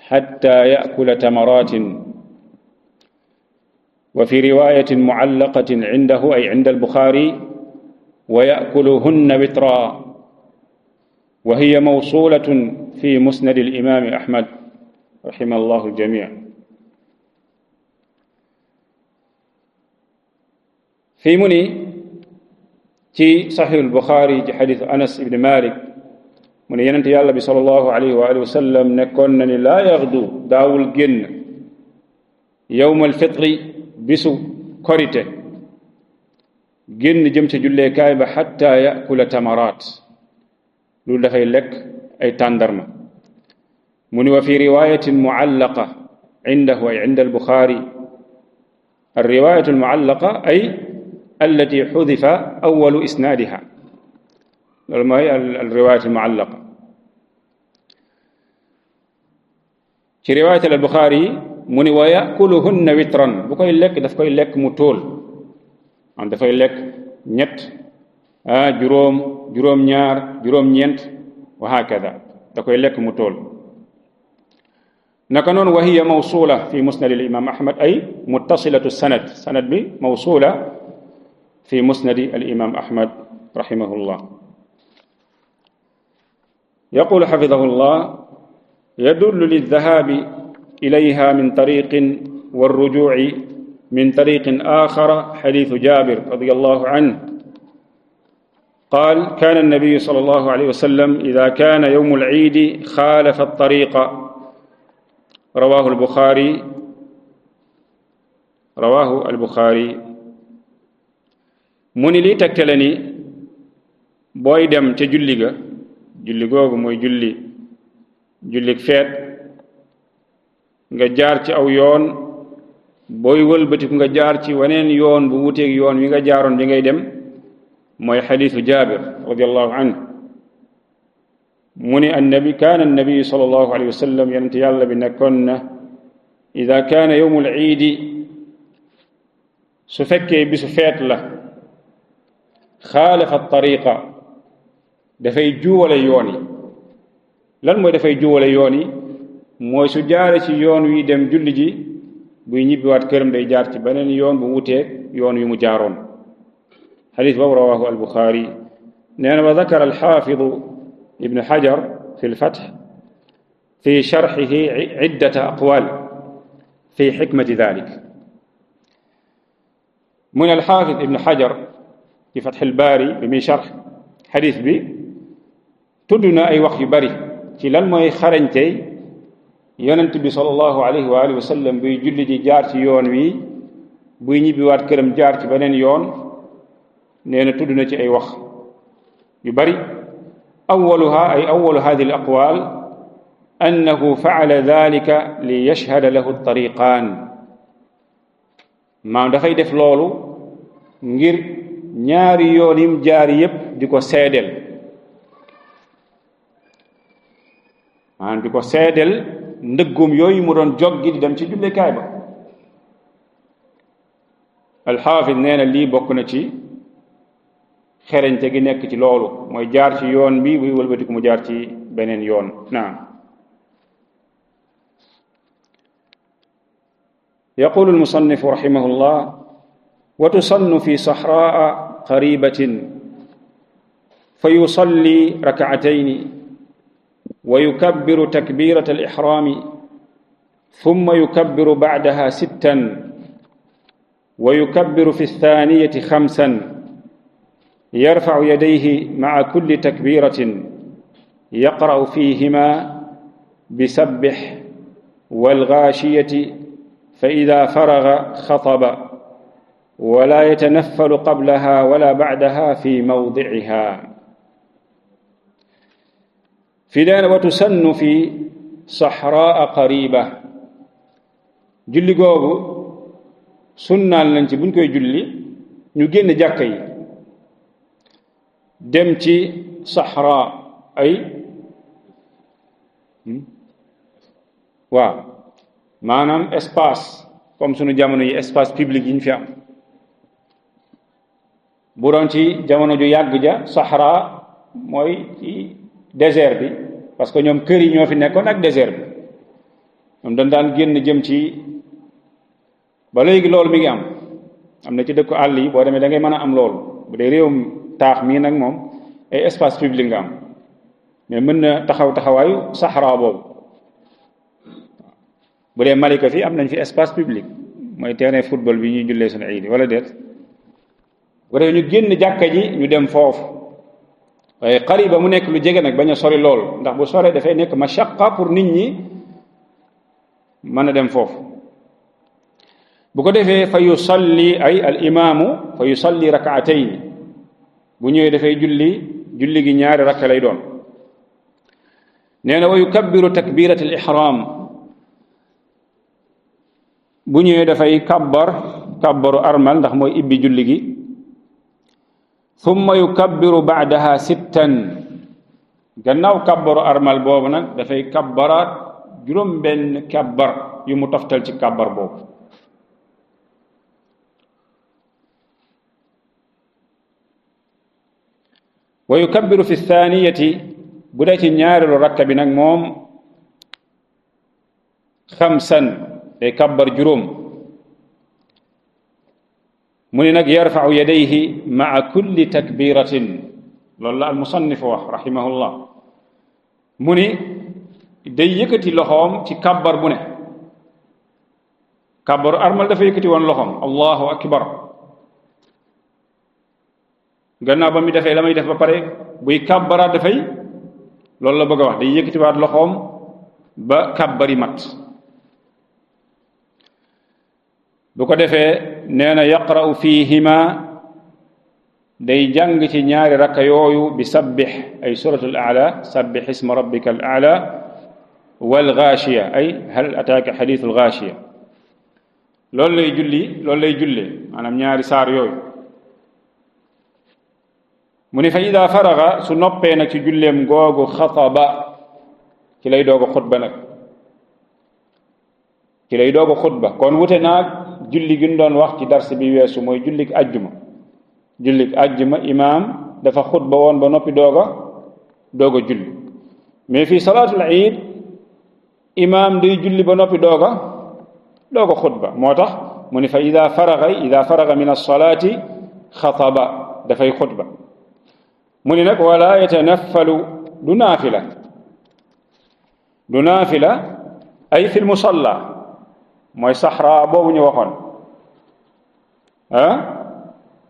حتى يأكل تمرات وفي رواية معلقة عنده أي عند البخاري ويأكلهن وترا وهي موصولة في مسند الإمام أحمد رحمه الله الجميع في مني في صحيح البخاري في حديث أنس بن مالك من ينتهي الله صلى الله عليه وآله وسلم نكون لا يغدو داول جن يوم الفطر بسو كوريته جن جمت جلي كايبة حتى يأكل تمرات لول دفاي لك أي تاندرما من وفي رواية معلقة عنده أي عند البخاري الرواية المعلقة أي التي حذف أول إسنادها الرواية المعلقة في رواية البخاري من ويأكلهن وترا بكوي لك دفكوي لك مطول عند دفكوي لك نيت جروم نيار جروم نينت وهكذا دفكوي لك مطول نكنون وهي موصولة في مسند الإمام أحمد أي متصلة السند سند بي موصولة في مسند الإمام أحمد رحمه الله يقول حفظه الله يدل للذهاب إليها من طريق والرجوع من طريق آخر حديث جابر رضي الله عنه قال كان النبي صلى الله عليه وسلم إذا كان يوم العيد خالف الطريق رواه البخاري mu ni lii tegtale ni booy dem ca julli googu mooy jullik feet nga jaar ci aw yoon booy wëlbatiku nga jaar ci waneen yoon bu wuteeg yoon wi nga jaaroon bi ngay dem mooy xadiisu jaabir radiallahu anhu mu ni annabi kaana annabi sallallahu alayhi wa sallam yonent yàlla bi nekkoon na ida kaana yowmul iidi su fekkee bisu feet la xaalafa tariqa dafay juwale yoon yi lan mooy dafay juwale yoon yi mooy su jaare ci yoon wi dem julli ji buy ñibbiwaat këram day jaar ci beneen yoon bu wuteeg yoon wi mu jaaroon xadis boobu rawahu albuxaari nee na wa dakara alxaafidu ibnu xajar fi lfatx fi sharxihi ciddata aqwal fi xikmati dalik mu ne alxaafid ibnu xajar ci fatx albaari bi muy sharx xadis bi tudd na ay wax yu bari ci lan mooy xarañtey yonent bi sallallahu alayhi wa alihi wa sallam buy julli ji jaar ci yoon wi buy ñibbiwaat këram jaar ci beneen yoon nee na tudd na ci ay wax yu bari awaluha ay awalu hadihi al aqwal annahu faala dalika li yashhada lahu tariqaan maam dafay def loolu ngir ñaari yoon yim jaar yépp di ko seedeel maanaam di ko seedeel ndëggum yooyu mu doon joggi di dem ci jullekaay ba alxaafid nee na lii bokk na ci xereñte gi nekk ci loolu mooy jaar ci yoon bi buy wëlbatiku mu jaar ci beneen yoon naam yaqulu almusannifu rahimahullah wa tusannu fi sahraa qaribatin fa yusalli rak'atayni ويكبر تكبيرة الإحرام ثم يكبر بعدها 6 ويكبر في الثانية 5 يرفع يديه مع كل تكبيرة يقرأ فيهما بسبح والغاشية فإذا فرغ خطب ولا يتنفل قبلها ولا بعدها في موضعها fi deen wa tusannu fi sahraa qariba julli googu sunnaal lañ ci buñ koy julli ñu génn jàkka yi dem ci sahra ay waaw maanaam espace comme sunu jamono yi espace public yi ñu fi am bu doon ci jamono ju yàgg ja sahra mooy ci désert bi parce que ñoom kër yi ñoo fi nekkoon ak désert bi ñoom dañ daan génn jëm ci ba léegi loolu mi ngi am na ci dëkku àll yi boo demee da ngay mën a am loolu bu dee réewum taax mii nag moom ay espace public nga am mais mën na taxawaayu saxara boobu bu dee Malika fi am nañ fi espace public mooy terrain football bi ñuy jullee sunu iid wala déet bu dee ñu génn jàkka ji ñu dem foofu waaye qariba mu nekk lu jege nag bañ a sori lool ndax bu sore dafay nekk mashaqqa pour nit ñi mën a dem foofu bu ko defee fa yusalli ay al imaamu fa yusalli rakaatayn bu ñëwee dafay julli gi ñaari rakka lay doon nee na wa yukabbiru takbirat al ihram bu ñëwee dafay kabbaru armal ndax mooy ibbi julli gi thumma yukabbiru ba'daha 6 gannaaw kabbaru armal boobu nag dafay kabbaraat juróom benn kabbar yu mu toftal ci kabbar boobu wa yukabbiru fi thaniyati bu dee ci ñaareelu rakka bi nag moom 5 day kabbar juróom mu ni nag yarfa'u yadayhi ma'a kulli takbiratin loolu la al musannif wax rahimahullah mu ni day yëkkati loxoom ci kabbar bu ne kabbaru armal dafa yëkkati woon loxoom allahu akbar gannaaw ba mi defee la may def ba pare buy kabbaraat dafay loolu la bëgg a wax day yëkkatiwaat loxoom ba kabbari mat bu ko defee nee na yaqra'u fihima day jàng ci ñaari rakka yooyu bi sabbih ay suratul a'la sabbih isma rabbika al a'la wal ghashiya ay hal ataaka hadithul ghashiya loolu lay jullee maanaam ñaari saar yooyu mu ni fa ida faraga su noppee nag ci julleem googu xataba ci lay doog a xutba nag ci lay doog a xutba kon wute naag julli gi ñu doon wax ci dars bi weesu mooy jullik ajjuma imaam dafa xutba woon ba noppi doog a julli mais fii salaatul iid imaam day julli ba noppi doog a xutba moo tax mu ni fa ida faraga min alsalaati xataba dafay xutba mu ni nag wala yatanaffalu du naafila ay fi lmusalla mooy saxra boobu ñu waxoon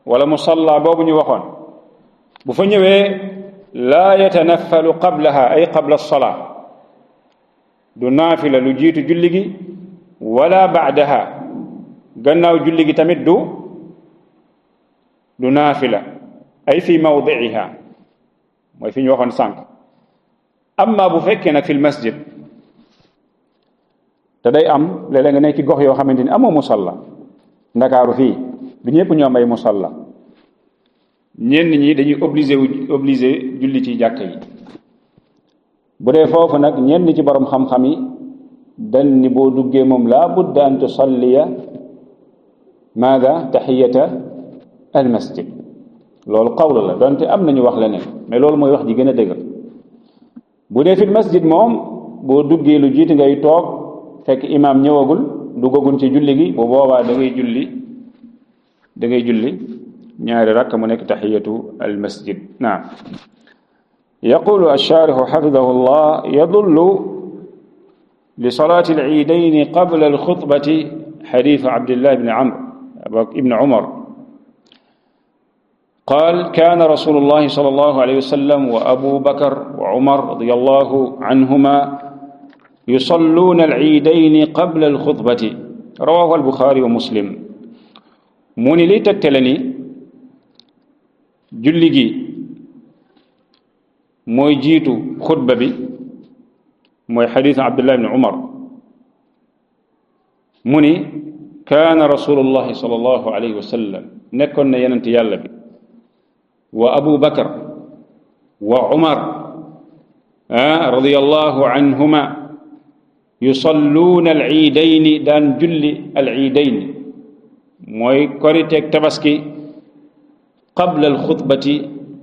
wala musalla boobu ñu waxoon bu fa ñëwee laa yatanaffalu qablaha ay qabla alsalaa du naafila lu jiitu julli gi wala baadaha gannaaw julli gi tamit du naafila ay fi mawdiiha mooy fi ñu waxoon sànq amma bu fekkee nag fi masjid te day am léeg-léeg nga nekk ci gox yoo xamante ni amoo musalla ndakaaru fii du ñëpp ñoo am ay musalla ñenn ñi dañuy obligé julli ci jàkka yi bu dee foofu nag ñenn ci borom xam-xam yi dañ ni boo duggee moom laa budda an tusalliya maada taxiyata al masjid loolu qawla la donte am nañu wax leneen mais loolu mooy wax ji gën a dëgër bu dee fi masjid moom boo duggee lu jiitu ngay toog fekk imaam ñëwagul duggagul ci julli gi bu boobaa da ngay julli ñaari rakk mu nekk taxiyatu al masjid naam yaqulu alsharixu xafidahu llah yadullu li salaati alciidayni qabla alxutbati xadiisu abdillah ibni umar قال كان رسول الله صلى الله عليه وسلم وأبو بكر وعمر رضي الله عنهما يصلون العيدين قبل الخطبة رواه البخاري ومسلم mu ni liy tegtale ni julli gi mooy jiitu xutba bi mooy xadiisu Abdullah ibn Umar mu ni kaana rasulullahi sallallahu alayhi wa sallam nekkoon na yonent yàlla bi wa Abu Bakar wa Umar radiyallahu anhuma yusalluuna al-iidayni daan julli al-iidayni mooy koriteeg tabaski qabla al-xutbati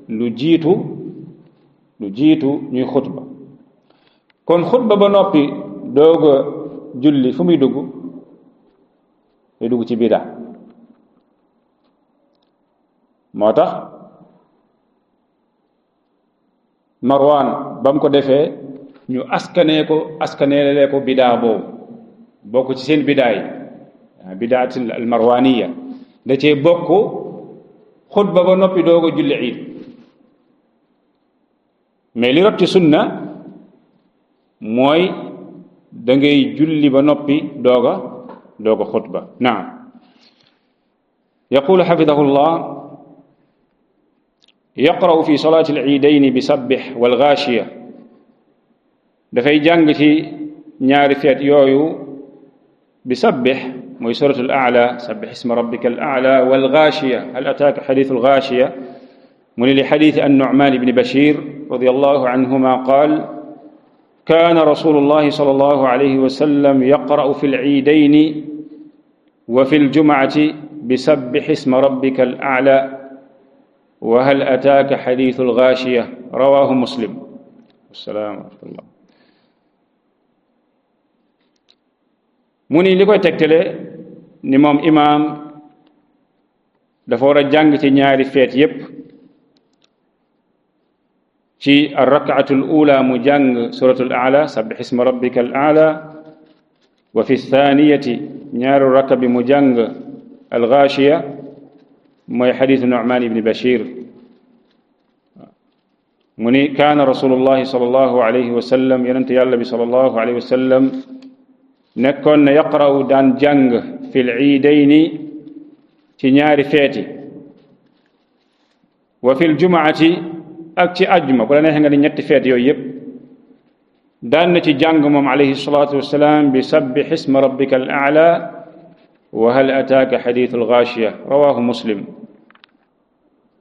lu jiitu ñuy xutba kon xutba ba noppi doog a julli fu muy dugg ci bidaa moo tax Marwan ba mu ko defee ñu askaneele ko bidaa boobu bokk ci seen bidaa yi bidaat al marwaniya da cee bokk xutba ba noppi doog a julli iid mais li rot ci sunna mooy da ngay julli ba noppi doog a xutba naam yaqulu xafidahu llah yaqra'u fi salaati al-iidayni bi sabbih wal gaashiya dafay jàng ci ñaari feet yooyu bi sabbih mooy suratul a'la sabbih isma rabbika al-a'la wal gaashiya hal ataaka xadiisul gaashiya mu ne li xadiisi an-Nu'maan ibn Bashiir radiyallahu anhuma qaal kaana rasuulullahi sallallahu alayhi wa sallam yaqra'u fi al-iidayni wa fi al-jumu'ati bi sabbih isma rabbika al-a'la wa hal ataaka xadiisul gaashiya rawaahu Muslim. Assalaam wa rahmatullah. mu ni li koy tegtale ni moom imaam dafa war a jàng ci ñaari feet yépp ci ar-rak'atul ula mu jàng suratul a'la sabbih isma rabbika al-a'la wa fi thaniyati ñaaru rakka bi mu jàng al-ghashiya mooy xadiisu Nu'man ibn Bashir mu ni kaana rasulullahi sallallahu alayhi wa sallam yonent yàlla bi sallallahu alayhi wa sallam nekkoon na yaqra'u daan jàng fil iidayni ci ñaari feeti wa fil jumaati ak ci ajjuma bu la neexee nga ni ñetti feet yooyu yépp daan na ci jàng moom alayhi salaatu wassalaam bi sabbih isma rabbika al a'la وهل أتاك حديث الغاشية رواه مسلم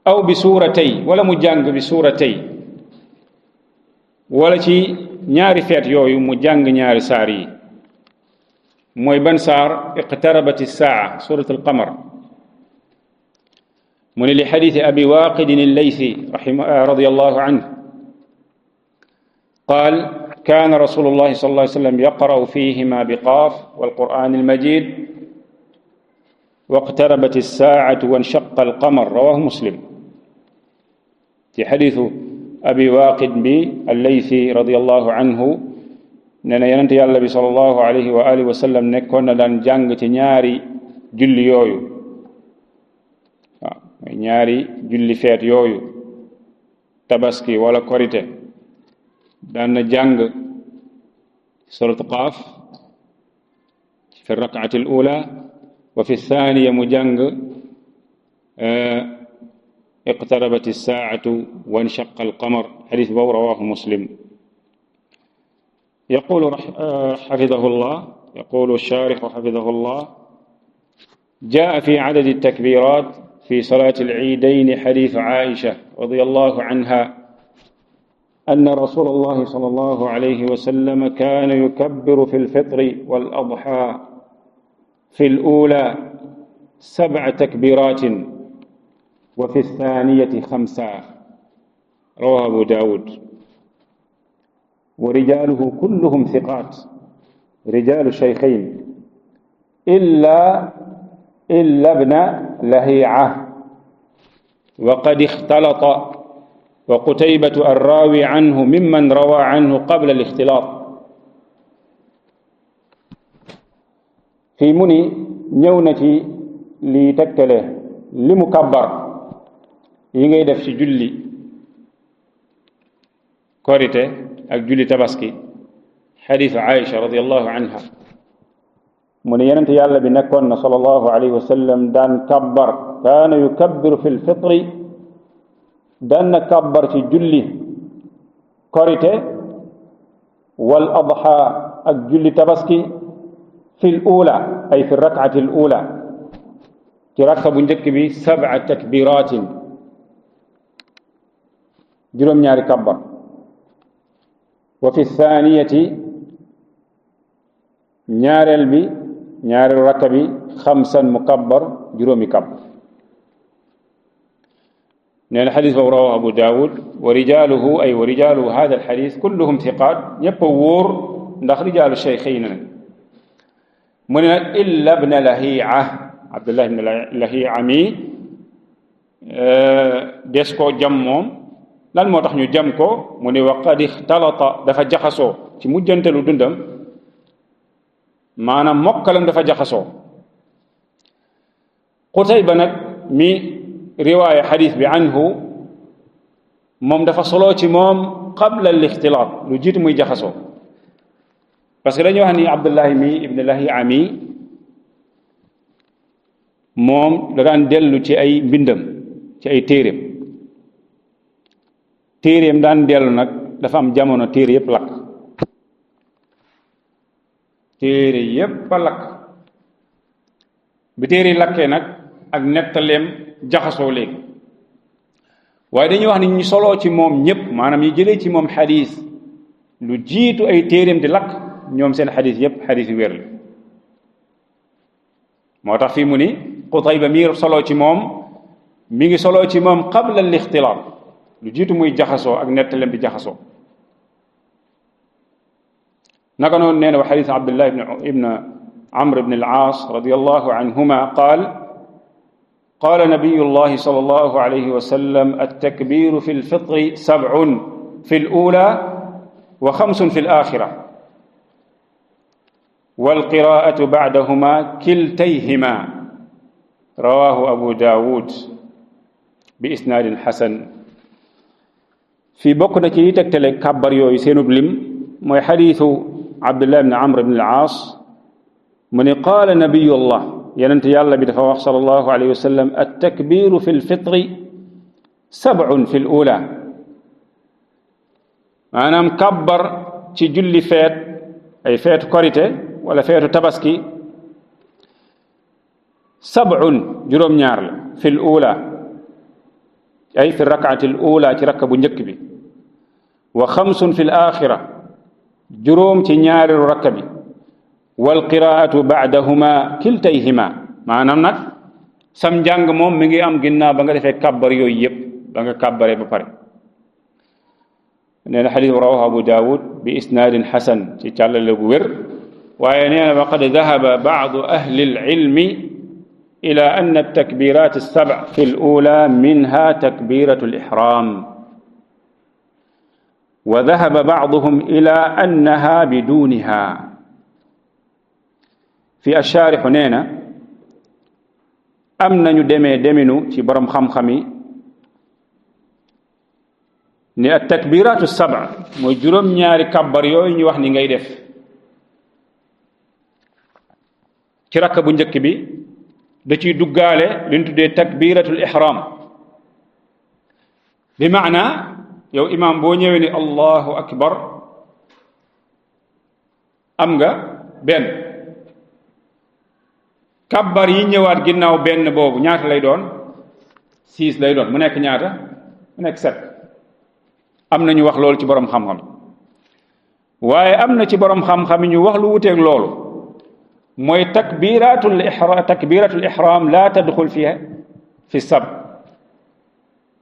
أو بسورتي ولا مجانج بسورتي ولا شي ñaari feet yooyu mu jàng ñaari saar yi mooy ban saar iqtarabati saa surat alqamar mu ne li xadiisi abi waaqidin allaysi radiyallahu anhu قال كان رسول الله صلى الله عليه وسلم يقرأ فيهما بقاف والقرآن المجيد واقتربت الساعة وانشق القمر رواه مسلم في حديث أبي واقد الليثي رضي الله عنه نانا يننت يالله بي صلى الله عليه وآله وسلم نكون دان جانغ تي ñaari julli yooyu ñaari julli feet yooyu tabaski wala korite daan jàng surat qaaf في الركعة الأولى وفي الثانية مجنگ اقتربت الساعة وانشق القمر حديث بو رواه مسلم يقول حفظه الله يقول الشارح حفظه الله جاء في عدد التكبيرات في صلاة العيدين حديث عائشة رضي الله عنها أن رسول الله صلى الله عليه وسلم كان يكبر في الفطر والأضحى في الأولى 7 تكبيرات وفي الثانية 5 رواه أبو داود ورجاله كلهم ثقات رجال الشيخين إلا ابن لهيعة وقد اختلط وقتيبة الراوي عنه ممن روى عنه قبل الاختلاط في مني نيونتي لتكله لمكبر ييغي دef ci julli korite ak julli tabaski hadith Aisha radiyallahu anha mu ne yonent yàlla bi nekkoon na sallallahu alayhi wa sallam daan kabbar kaana yukabbiru fi lfitri daan na kabbar ci julli korite wal adha ak julli tabaski fi l ula ay fi rak'ati l ula ci rakka bu njëkk bi 7 takbiratin juróom-ñaari kabbar wa fi thaniyati ñaareel bi ñaareelu rakka bi 5 mukabbar juróomi kabbar نين الحديث رواه أبو داود ورجاله أي ورجال هذا الحديث كلهم ثقات يبور ndax رجال الشيخين من إلا ابن لهيعة عبد الله بن لهيعة مي ديسكو جموم lan moo tax ñu jam ko mu ne waqad ixtalata dafa jaxasoo ci mujjantelu dundam maanaam mokkalam dafa jaxasoo Qutayba nag mi riwaaya xadis bi anhu moom dafa soloo ci moom qabla al ixtilaat lu jiitu muy jaxasoo parce que dañuy wax ni Abdullahi mi ibn Lahi'a mi moom da daan dellu ci ay mbindam ci ay téereem daan dellu nag dafa am jamono téere yépp lakk téere yépp a lakk bi téere yi lakkee nag ak nettaleem jaxasoo léegi waaye dañuy wax ni ñu soloo ci moom ñépp maanaam ñu jëlee ci moom xadis lu jiitu ay téereem di lakk ñoom seen xadis yépp xadis yu wér la moo tax fii mu ni Qutayba mi soloo ci moom mi ngi soloo ci moom qabla al ixtilaat lu jiitu muy jaxasoo ak nettaleem di jaxasoo naka noonu nee na wa xadis Abdullah ibn Amr ibn al-Aas radiyallahu anhuma qaal قال نبي الله صلى الله عليه وسلم التكبير في الفطر 7 في الأولى و5 في الآخرة والقراءة بعدهما كلتيهما رواه أبو داود بإسناد حسن في بقنا كي تكتل كبر يوي سينو بلم موي حديث عبد الله بن عمرو بن العاص من قال نبي الله يننت يالله بدفع صلى الله عليه وسلم التكبير في الفطر 7 في الأولى أنا مكبر تجلي فات أي فات كوريته ولا فات تبسكي sab'un juróom ñaar la fi l ula ay fi rakaati l ula ci rakka bu njëkk bi wa xamsun fi l axira juróom ci ñaareelu rakka bi wal qiraatu baadahuma kiltayhima maanaam nag sam njàng moom mi ngi am ginnaaw ba nga defee kàbbar yooyu yëpp ba nga kàbbaree ba pare nee na xadis rawahu abu daawud bi isnaadin xasan ci càllale bu wér waaye nee na wa qad dahaba baadu ahli lilmi ila anna altakbirat alsabع fi alula minha takbiratu alihram wa dahaba baaduhum ila annaha biduniha fi asharixu nee na am nañu deminu ci borom xam-xami ne at takbiratu sab'a mooy juróom-ñaari kàbbar yooyu ñu wax ni ngay def ci rakka bu njëkk bi da ciy duggaale li ñu tuddee takbiratul ihram bi maana yow imam boo ñëwee ni allahu akbar am nga benn kàbbar yi ñëwaat ginnaaw benn boobu ñaata lay doon 6 lay doon mu nekk ñaata mu nekk 7 am na ñu wax loolu ci borom xam-xam waaye am na ci borom xam-xam ñu wax lu wuteeg loolu mooy takbiratul ihram la tadxul fi sab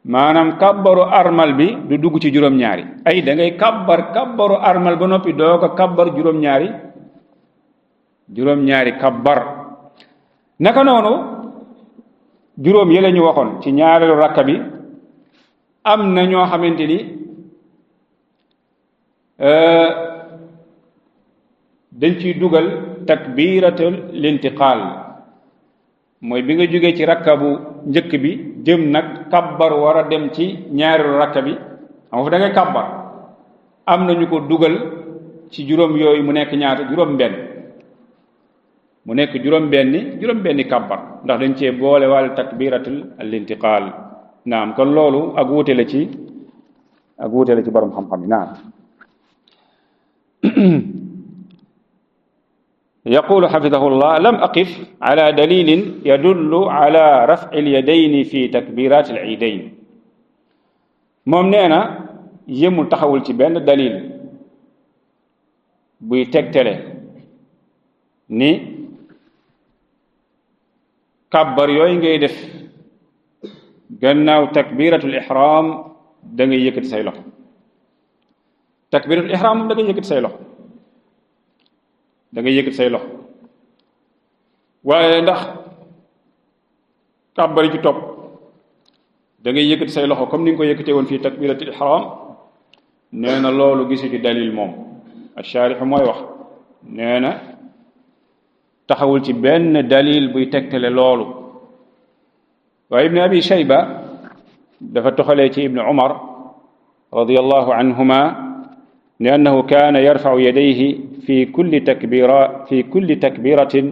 maanaam kàbbaru armal bi du dugg ci juróom-ñaari ay da ngay kàbbaru armal ba noppi doo ko kàbbar juróom-ñaari kàbbar naka noonu juróom yële ñu waxoon ci ñaareelu rakka bi am na ñoo xamante ni dañ ciy dugal takbiratul lintiqal mooy bi nga jógee ci rakka bu njëkk bi jëm nag kabbar war a dem ci ñaareelu rakka bi xam nga fa da ngay kabbar am na ñu ko dugal ci juróom yooyu mu nekk ñaata juróom benn mu nekk juróom benni kabbar ndax dañ cee boole wàll takbiratul lintiqal naam kon loolu ak wuute la ci borom xam-xam yi naam يقول حفظه الله لم أقف على دليل يدل على رفع اليدين في تكبيرات العيدين moom nee na yëmul taxawul ci benn dalil buy tegtale ni kàbbar yooyu ngay def gannaaw takbiratul ihram da ngay yëkkati say loxo takbiratul ihram da ngay yëkkati say loxo waaye ndax kàbbar yi ci topp da ngay yëkkati say loxo comme ni nga ko yëkkatee woon fii takbiratul ihram nee na loolu gisu ci dalil moom asharix mooy wax nee na taxawul ci benn dalil buy tegtale loolu waaye ibn abi shayba dafa toxalee ci ibn umar radiyallahu anhuma ne annahu kaana yarfau yadayhi fi kulli takbiratin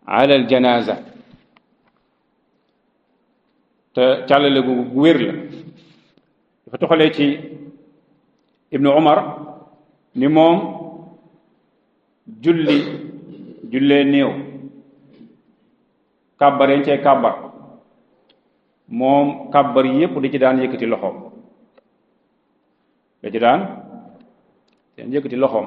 ala aljanaza te càllale gu wér la dafa toxalee ci ibnu umar ni moom jullee néew kàbbar yañ cee kàbbar moom kàbbar yépp da ci daan yëkkati loxoom yëkkati loxoom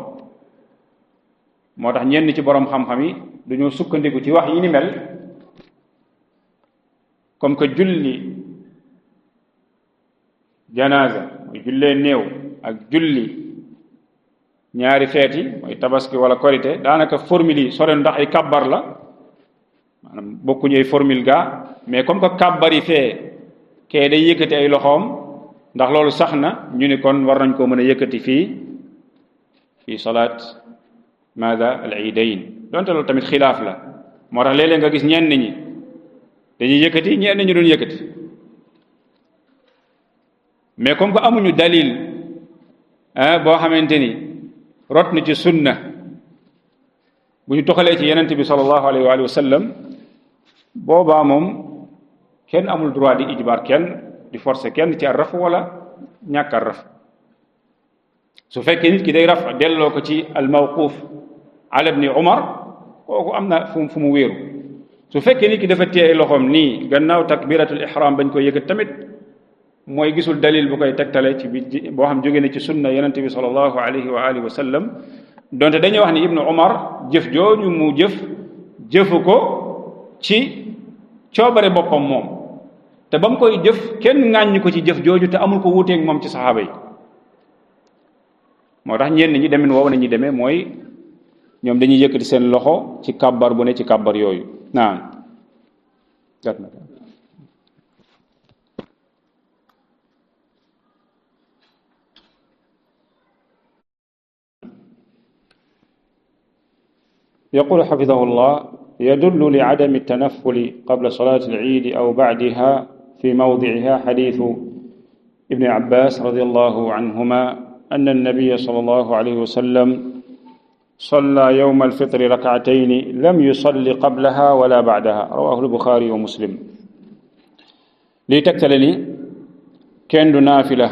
moo tax ñenn ci borom xam-xam yi dañoo sukkandiku ci wax yi ni mel comme que julli janaza mooy jullee néew ak julli ñaari feet yi mooy tabaski wala korité daanaka formule yi sore ndax ay kàbbar la maanaam bokkuñu ay formule gaa mais comme que kàbbar yi fee kee day yëkkati ay loxoom ndax loolu sax na ñu ni kon war nañ koo mën a yëkkati fii salaat maada al iidayn donte loolu tamit xilaaf la moo tax léeg-léeg nga gis ñenn ñi dañuy yëkkati ñenn ñi duñ yëkkati mais comme que amuñu dalil boo xamante ni rot na ci sunna bu ñu toxalee ci yenent bi sallallahu alayhi wa sallam boobaa moom kenn amul droit di ijbaar kenn di forcer kenn ci ar raf wala ñàkk ar raf su fekkee nit ki day raf delloo ko ci al mawquf ala ibni umar kooku am na fu mu wéeru su fekkee nit ki dafa téye ay loxoom nii gannaaw takbiratul ihram bañ koy yëkkat tamit mooy gisul dalil bu koy tegtale ci bi boo xam jóge na ci sunna yonente bi sallallahu alayhi wa alihi wa sallam donte dañuy wax ni ibnu umar jëf jooju mu jëfu ko ci coobare boppam moom te ba mu koy jëf kenn ŋàññi ko ci jëf jooju te amul ko wuuteeg moom ci saxaaba yi moo tax ñenn ñi demin woowu nañuy demee mooy ñoom dañuy yëkkati seen loxo ci kàbbar bu ne ci kàbbar yooyu naam gat na يقول حفظه الله يدل لعدم التنفل قبل صلاة العيد أو بعدها في موضعها حديث ابن عباس رضي الله عنهما أن النبي صلى الله عليه وسلم صلى يوم الفطر ركعتين لم يصل قبلها ولا بعدها رواه البخاري ومسلم لتكتلني كان نافلة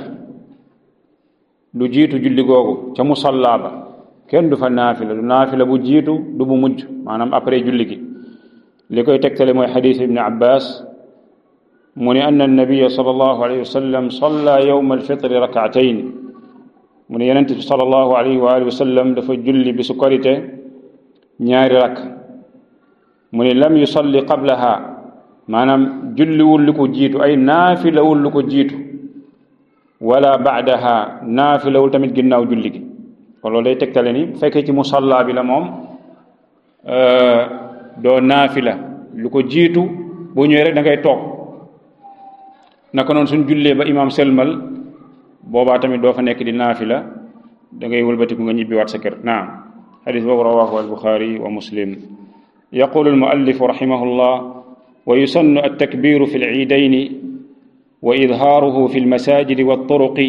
لجيت جل غوغو كمصلى kenn du fa naafila bu jiitu du bu mujj maanaam après julli gi li koy tegtale mooy xadis ibni abbas mu ne anna annabiya sallallahu alayhi wa sallam salla yawma alfitri rak'atayn mu ne yonent bi sallallahu alayhi wa alihi wa sallam dafa julli bisu korite ñaari rak mu ne lam yusalli qablaha maanaam julliwul lu ko jiitu ay naafilawul lu ko jiitu wala ba'daha naafilawul tamit ginnaaw julli gi kon loolu day tegtale ni bu fekkee ci musalla bi la moom doo naafila lu ko jiitu boo ñëwee rek da ngay toog naka noonu suñ jullee ba imaam selmal boobaa tamit doo fa nekk di naafila da ngay wëlbatiku nga ñibbi waat sa kër naam xadis boobu rawahu al-Bukhari wa Muslim yaqulu al-muallif rahimahullah wa yusannu at-takbiru fi al-iidayn wa idhaaruhu fi al-masajid wa at-turuq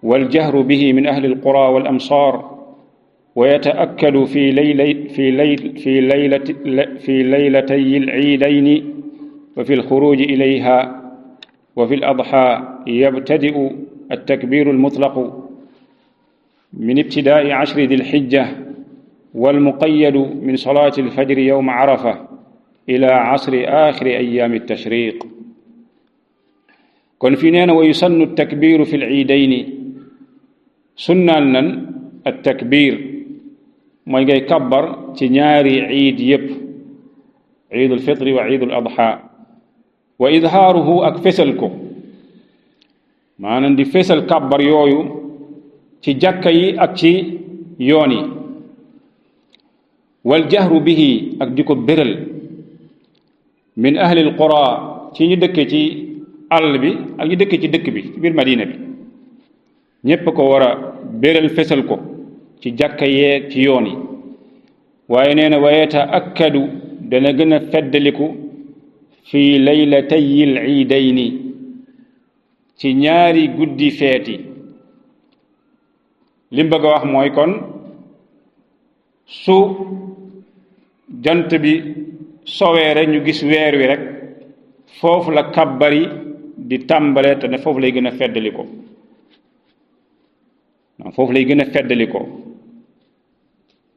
والجهر به من أهل القرى والأمصار ويتأكد في ليلتي العيدين وفي الخروج إليها وفي الأضحى يبتدئ التكبير المطلق من ابتداء 10 ذي الحجة والمقيد من صلاة الفجر يوم عرفة إلى عصر آخر أيام التشريق كن فينا ويسن التكبير في العيدين sunnaal nan at takbir mooy ngay kabbar ci ñaari iid yépp iidul fitri wa iidul adha wa idhaaruhu ak fesal ko maanaam di fesal kabbar yooyu ci jàkka yi ak ci yoon yi wal jahru bihi ak di ko béral min ahli al qura ci ñu dëkke ci àll bi ak ñu dëkke ci dëkk bi ci biir madina bi ñépp ko war a béral fesal ko ci jàkka yeeg ci yoon yi waaye nee na wa yata'akkadu dana gën a feddaliku fii laylatayil iidayni ci ñaari guddi feeti li mu bëgg a wax mooy kon su jant bi sowee rek ñu gis weer wi rek foofu la kabbari di tàmbale te ne foofu lay gën a feddali ko foofu lay gën a feddali ko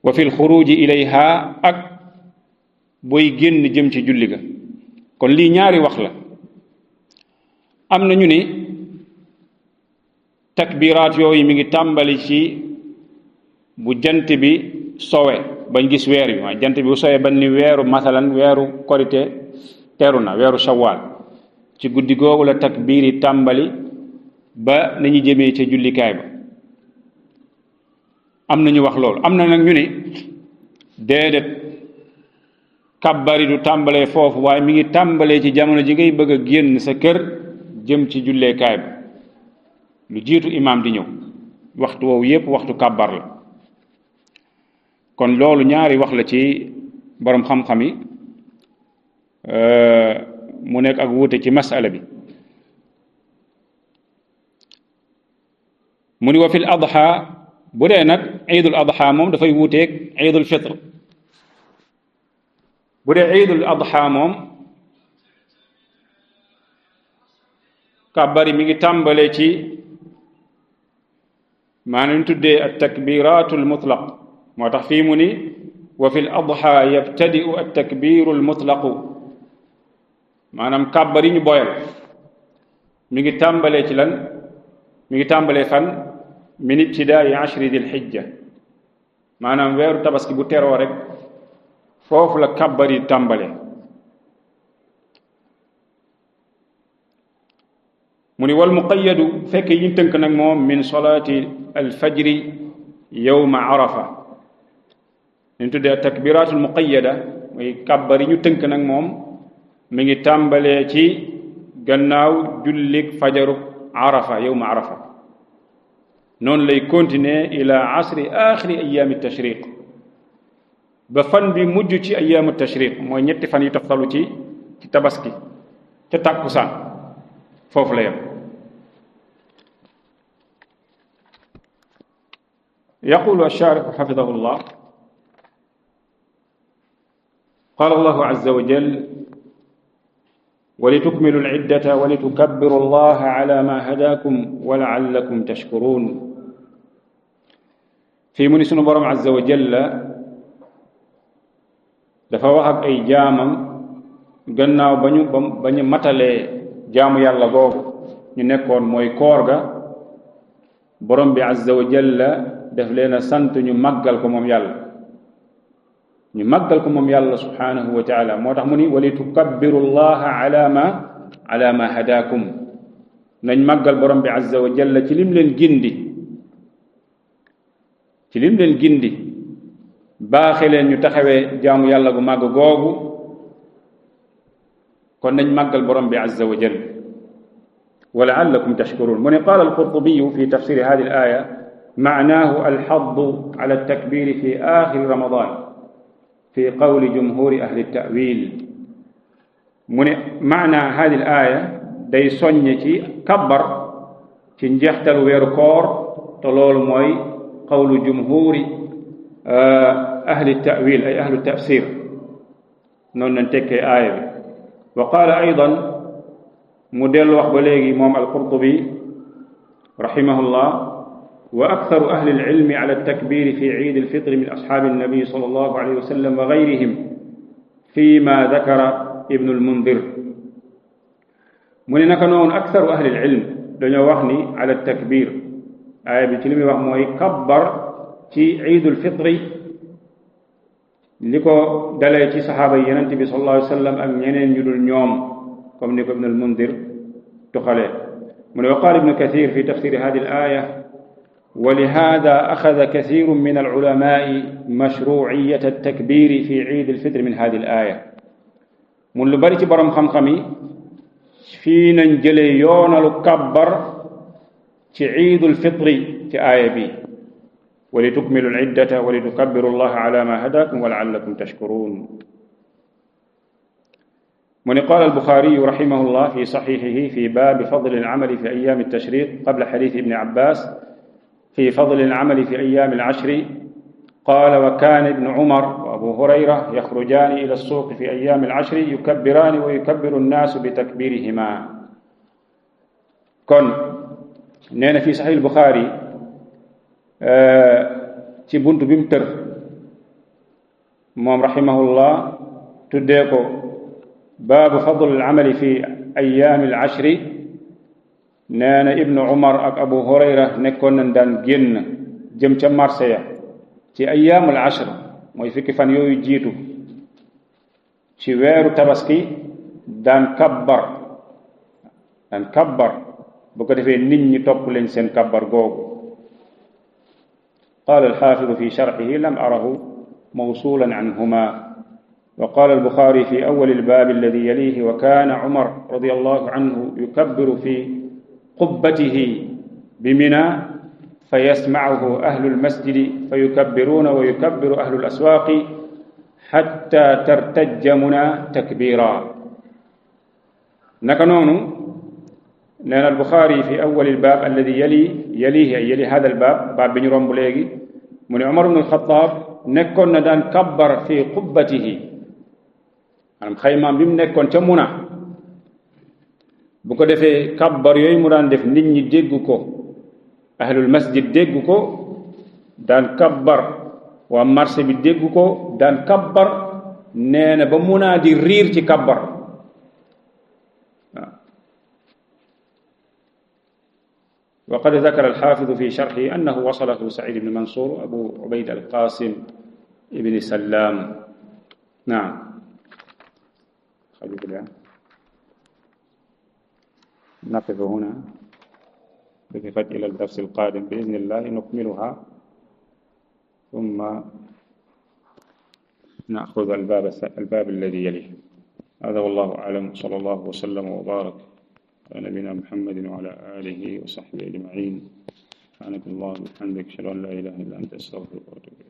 wa fi lxuruji ilayha ak booy génn jëm ci julli ga kon lii ñaari wax la am na ñu ni takbiraat yooyu mi ngi tàmbali ci bu jant bi sowe bañ gis weer wi waaye jant bi bu sowe bañ ni weeru masalan weeru korite teru na weeru shawwal ci guddi googu la takbiir yi tàmbali ba nañu jëmee ca jullikaay ba am na ñu wax loolu am na nag ñu ni déedéet kabbari du tàmbalee foofu waaye mi ngi tàmbalee ci jamono ji ngay bëgg a génn sa kër jëm ci julleekaay ba lu jiitu imaam di ñëw waxtu woowu yépp waxtu kabbar la kon loolu ñaari wax la ci borom xam-xam yi mu nekk ak wuute ci masala bi mu ni wa fil adha bu dee nag iidul adha moom dafay wuuteeg iidul fitr bu dee iidul adha moom kàbbari mi ngi tàmbale ci maanaam ñu tuddee at takbiratul mutlaq moo tax fii mu ni وفي الأضحى يبتدئ التكبير المطلق maanaam kàbbar yi ñu boyal mi ngi tàmbalee ci lan mi ngi tàmbalee fan min ibtidaai ashri dil xijja maanaam weeru tabaski bu teroo rek foofu la kàbbar yi tàmbale mu ni wal muqayyadu fekk yi ñu tënk nag moom min salaati alfajri yowma arafa ñu tuddee takbiratul muqayyada muy kàbbar yi ñu tënk nag moom mi ngi tàmbalee ci gannaaw jullik fajaru arafa yowma arafa noonu lay continuer ila asri axiri ayaami tashriq ba fan bi mujj ci ayaamu tashriq mooy ñetti fan yi toftalu ci tabaski ca tàkkusaan foofu la yem yaqulu alsharix xafidahu llah qala allahu azza wa jal ولتكملوا العدة ولتكبروا الله على ما هداكم ولعلكم تشكرون في من سunu borom عز وجل dafa wax ak ay jaamam gannaaw bañu matalee jaamu yàlla googu ñu nekkoon mooy koor ga borom bi azza wa jalla daf leen a sant ñu màggal ko moom yàlla ñu màggal ko moom yàlla subhanahu wa taala moo tax mu ni walitukabbiru llaha ala ma hadaakum nañ màggal borom bi azza wa jalla ci lim leen gindi baaxe leen ñu taxawee jaamu yàlla gu màgg googu kon nañ màggal borom bi azza wa jalla wa la'allakum tashkurun mu ne qaala alqurtubiyu fi tafsiri hadihi al-aya ma'naahu alhaddu ala at-takbir fi aaxiri ramadan fi qawli jumhuri ahli at-ta'wil mu ne maanaa hadihi al-aya day soññe ci kabbar ci njeextalu weeru koor te loolu mooy qawlu jumhuri ahli at-ta'wil ay ahlu tafsir noonu lañ tekkee aaya bi wa qaala aydan mu dellu wax ba léegi moom al-Qurtubi rahimahullah wa aktharu ahli al-ilmi ala at-takbir fi Eid al-Fitr min ashaabi an-nabi sallallahu alayhi wa sallam wa ghayrihim fima dhakara Ibn al-Mundhir mu ne naka noonu aktharu ahli al-ilm dañoo wax ni ala at-takbir aaya bi ci li muy wax mooy kabbar ci Eid al-Fitr li ko dalee ci saxaaba yi Yonent bi sallallahu alayhi wa sallam ak ñeneen ñu dul ñoom comme ni ko Ibn al-Mundhir tuxalee mu ne wa qaala Ibn Kathir fi tafsir hadihi al-aya ولهذا أخذ كثير من العلماء مشروعية التكبير في عيد الفطر من هذه الآية من لبري ci borom xam-xam yi fii nañ jëlee yoonalu kabbar ci عيد الفطر ci aaya bi ولتكملوا العدة ولتكبروا الله على ما هداكم ولعلكم تشكرون من قال البخاري رحمه الله في صحيحه في باب فضل العمل في أيام التشريق قبل حديث ابن عباس في فضل العمل في أيام العشر قال وكان ابن عمر وأبو هريرة يخرجان إلى السوق في أيام العشر يكبران ويكبر الناس بتكبيرهما كن نينا في صحيح البخاري ci buntu bi mu tër moom rahimahullah tuddee ko baabu fadl al-amali fi ayyaam al-ashri nee na ibnu umar ak abu hurayra nekkoon nañ daan génn jëm ca marché ya ci ayyaam al-ashr mooy fukki fan yooyu jiitu ci weeru tabaski daan kabbar bu ko defee nit ñi topp leen seen kabbar googu قال الحافظ في شرحه لم أره موصولا عنهما وقال البخاري في أول الباب الذي يليه وكان عمر رضي الله عنه يكبر في قبته بمنى فيسمعه أهل المسجد فيكبرون ويكبر أهل الأسواق حتى ترتج منى تكبيرا نكنون لأن البخاري في أول الباب الذي يلي هذا الباب باب بن رمبليغي من عمر بن الخطاب نكون دان كبر في قبته أنا خيمة بيم نكون تمنا بكو دفي كبر يوي مران دف نيت ني دégg ko أهل المسجد dégg ko daan كبر waa marché bi dégg ko daan kabbar nee na ba munaadi riir ci kabbar وقد ذكر الحافظ في شرحه أنه وصله سعيد بن منصور أبو عبيد القاسم ابن سلام. نعم خليك الآن نقف هنا بصفة إلى الدرس القادم بإذن الله نكملها ثم نأخذ الباب الذي يليه. هذا والله أعلم، صلى الله وسلم وبارك على نبينا محمد وعلى آله وصحبه أجمعين. سبحانك اللهم وبحمدك أشهد أن لا إله إلا أنت أستغفرك وأتوب إليك.